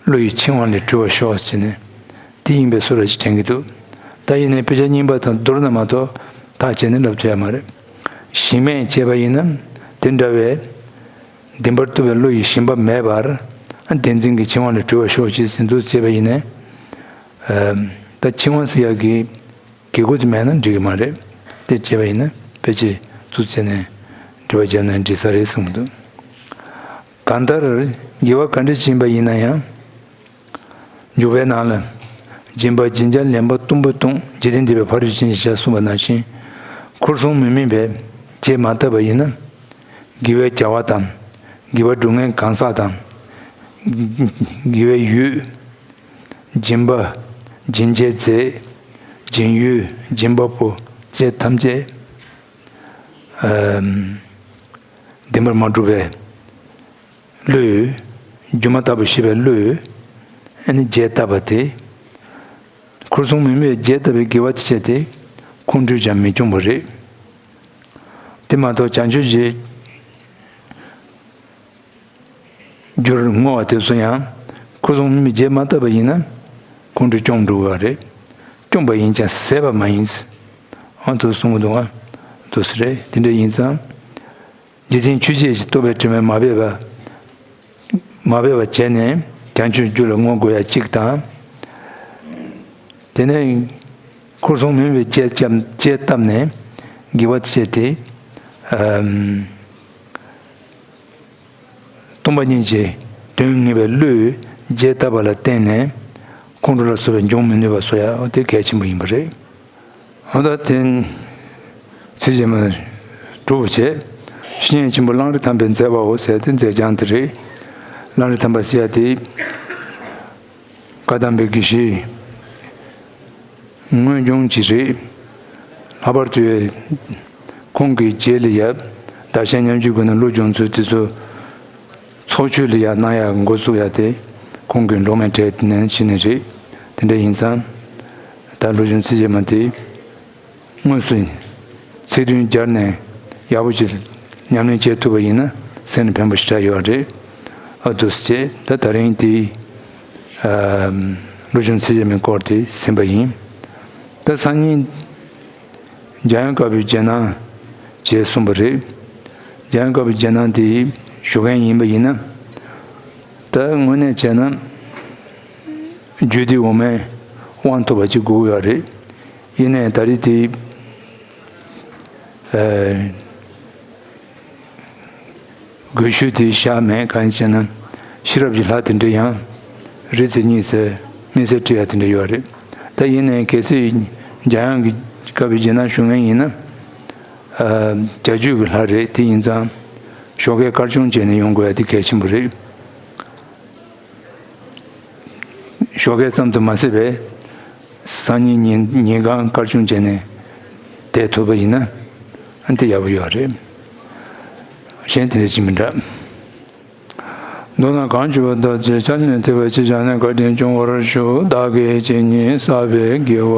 བློ་ཡི་འཆིང་བ་ལས་གྲོལ་བར་ཤོག་ཟེར་ནས། དེ་ཡིན་པའི་བཟོ་འདྲ་ཞིག་དྲན་གྱི་འདུག། ད་ཡིན་ནའི་དཔེ་ཆ་རྙིང་པ་དང་བསྡུར་ན་མ་གཏོགས་ཐག་བཅད་ནས་ལབ་ཐུབ་ཡ་མ་རེད། ཞེན་མེད་ཅེས་པ་ཡིན་ན་དེ་འདྲ་བའི་བདེན་པར་རྟོགས་པའི་བློ་ཡི་ཞེན་པ་མེད་པར། བདེན་འཛིན་གྱི་འཆིང་བ་ལས་གྲོལ་བར་ཤོག་ཅེས་ཟེར་འདུག་ཅེས་པ་ཡིན་ནའི། ད་འཆིང་བ་ཟེར་ཡག་གི་དགེ་བསྐོས་དེ་མེད་ན་འགྲིག་གི་མ་རེད། དེ་བྱས་པ་ཡིན་ན་ཕལ་ཆེར་ཚུར་བཙལ་ནས་འགྲེལ་པ་བརྒྱབ་ན་འགྲིག་ས་རེད་གསུངས་འདུག། གང་ལྟར་དགེ་བ་ག་འདྲ་བྱིན་པ་ཡིན་ན་ཡང་། འཇུག་པའི་ནང་ལ། སྦྱིན་པ་སྦྱིན་བྱ་ལེན་པ་གཏུམ་པོ་གཏོང་། འཇིག་རྟེན་འདས་པའི་ཕ་རོལ་ཕྱིན་ཞེས་གསུངས་པ་ནང་བཞིན། འཁོར་གསུམ་མི་དམིགས་པའི་རྗེས་མ་བཏབ་པ་ཡིན་ན། དགེ་བའི་བྱ་བ་དང་། དགེ་བ་སྒྲུབ་མཁན་གང་ཟག་དང་། དགེ་བའི་ཡུལ། སྦྱིན་པ། སྦྱིན་བྱའི་རྫས། སྦྱིན་ཡུལ། སྦྱིན་པ་པོ་བཅས་ཐམས་ཅད། ཨམ། བདེན་པར་མ་གྲུབ་པའི་བློས་སྒྱུ་མ་ལྟ་བུ་ཤེས་པའི་བློས་ཨ་ནི་རྗེས་བཏབ་པ་དེ། འཁོར་གསུམ་མི་དམིགས་པའི་རྗེས་བཏབ་པའི་དགེ་བ་དེ་བྱས་ཏེ་ཁོང་ཁྲོས་ཀྱང་མི་སྐྱོང་བ་རེད། དེ་མ་གཏོགས་བྱང་ཆུབ་ཀྱི་རྒྱུར་བསྔོ་བ་དེ་ཚོ་ཡང་འཁོར་གསུམ་མི་དམིགས་རྗེས་མ་བཏབ་པ་ཡིན་ན་ཁོང་ཁྲོ་སྐྱོང་འགྲོ་གི་རེད། སྐྱོང་པ་ཡིན་ཀྱང་ཟད་པ་མ་ཡིན། ཨ་དུ་གསུང་གི་འདུག་ཨ། དུ་སི་རེད། དེ་འདྲ་ཡིན་ཙང་། རྗེ་བཙུན་ཆོས་རྗེ་ཞེས་རྟོག་པའི་དྲི་མས་མ་སྦས་པ། མ་སྦས་པ་བྱས་ནས་བྱང་ཆུབ་རྒྱུ་ལ་བསྔོ་དགོས་ཡ་གཅིག་དང་། དེ་ནས་འཁོར་གསུམ་མི་དམིགས་པའི་རྗེས་བཏབ་རྗེས་བཏབ་ནས་དགེ་བ་བྱས་ཏེ། ཨམ། སྟོང་པ་ཉིད་ཀྱི་དོན་ངེས་པའི་བློས་རྗེས་བཏབ་པ་ལ་བརྟེན་ནས་ཁོང་ཁྲོ་ལ་སོགས་པའི་འབྱུང་མི་ནུས་པ་བཟོ་ཡ་དེ་གལ་ཆེན་པོ་ཡིན་པ་རེད། འོ་ད་དེ་ཚིག་རྗེས་མ་གྲུབ་བྱས། བཤེས་གཉེན་ཆེན་པོ་གླང་རི་ཐང་པའི་མཛད་པའོ་ཟེར་ཏེ་མཛད་བྱང་དེ་རེད། གླང་རི་ཐང་པ་ཟེར་ཡ་དེ། བཀའ་གདམས་པའི་དགེ་བཤེས་དངོས་བྱུང་ཅིག་རེད། ལྷག་པར་དུ་ཁོང་གི་རྗེས་ལ་ཡ་དར་ཞིང་ཉམས་ཀྱི་སྒོ་ནས་བློ་སྦྱོང་ཚུལ་དེ་ཚོ་ཚོགས་ཆོས་ལ་ཡ་གནང་ཡ་འགོ་བཙུགས་ཡ་དེ་ཁོང་གི་འགྲོགས་མའི་གྲས་དེ་ནས་ཕྱི་ནས་རེད། དེ་འདྲ་ཡིན་ཙང་ད་བློ་སྦྱོང་ཚིག་རྗེས་མ་དེ། དངོས་སུ་ཚིག་དོན་སྦྱར་ནས་ཡག་པོ་ཅིག་ཉམས་ལེན་བྱེད་ཐུབ་པ་ཡིན་ན་སེམས་ལ་ཕན་པ་ཞེ་དྲག་ཡོད་རེད། ཨ་དུ་ཟེར་ད་ད་རིང་དེ་ཨ་བློ་སྦྱོང་ཚིག་རྗེས་མའི་སྐོར་དེ་ཟིན་པ་ཡིན། ད་སང་ཉིན་འཇམ་དབྱངས་དཀར་པོའི་རྗེས་གནང་བྱས་གསུངས་པ་རེད། འཇམ་དབྱངས་དཀར་པོའི་རྗེས་གནང་དེ་ཞུ་མཁན་ཡིན་པ་ཡིན་ན། ད་དངོས་གནས་བྱས་ན་རྒྱུད་སྡེ་འོག་མའི་དབང་ཐོབ་པ་ཅིག་དགོས་ཡོད་རེད། ཡིན་ནའི་ད་རེས་དེ་ཨ་དགོས་ཤུལ་དེ་བཞག་མེད། གང་ཡིན་ཟེར་ན་ཤེས་རབ་ཀྱི་ལྷ་དེ་འདྲ་ཡང་རེ་ཚེ་གཉིས་ཚེ་མི་ཚེ་ཁྲི་ཡ་དེ་འདྲ་ཡོད་རེད། ད་ཡིན་ནའི་གལ་སྲིད་འཇམ་དབྱངས་ཀྱི་བཀའ་པའི་རྗེས་གནང་ཞུ་མཁན་ཡིན་ན་ཨ་བྱ་སྤྱོད་ཀྱི་ལྷ་རེད། དེ་ཡིན་ཙང་ཞོགས་ཀས་དཀར་ཆུང་བྱས་ནས་ཡོང་དགོས་ཡ་དེ་གལ་ཆེན་པོ་རེད། ཞོགས་ཀས་ཙམ་དུ་མ་ཟད་པའི་སང་ཉིན་ཉིན་ཉིན་གང་དཀར་ཆུང་བྱས་ནས་བསྡད་ཐུབ་པ་ཡིན་ན་ཨ་འདི་ཡག་པོ་ཡོད་རེད། གཞན་དེ་འདྲ་ཅིག་མི་འདྲ། མདོར་ན་གང་ཞུ་བ་ལྟར་བྱས་ཕྱག་ལེན་ཐེག་པ་ཅི་བྱ་ནས་བཀའ་དྲིན་སྐྱོང་བར་ཞུ། བདག་གིས་ཇི་སྙེད་བསགས་པའི་དགེ་བ་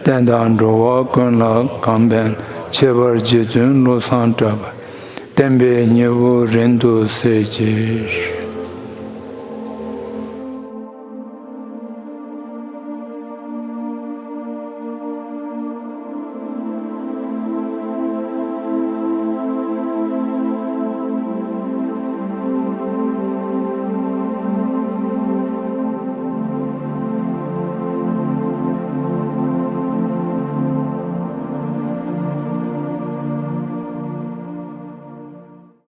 བསྟན་དང་འགྲོ་བ་ཀུན་ལ་གང་ཕན་ཁྱད་པར་རྗེ་བཙུན་བློ་བཟང་གྲགས་པ་བསྟན་པའི་ཉེ་བོ་རིང་དུ་གསལ་གྱིས།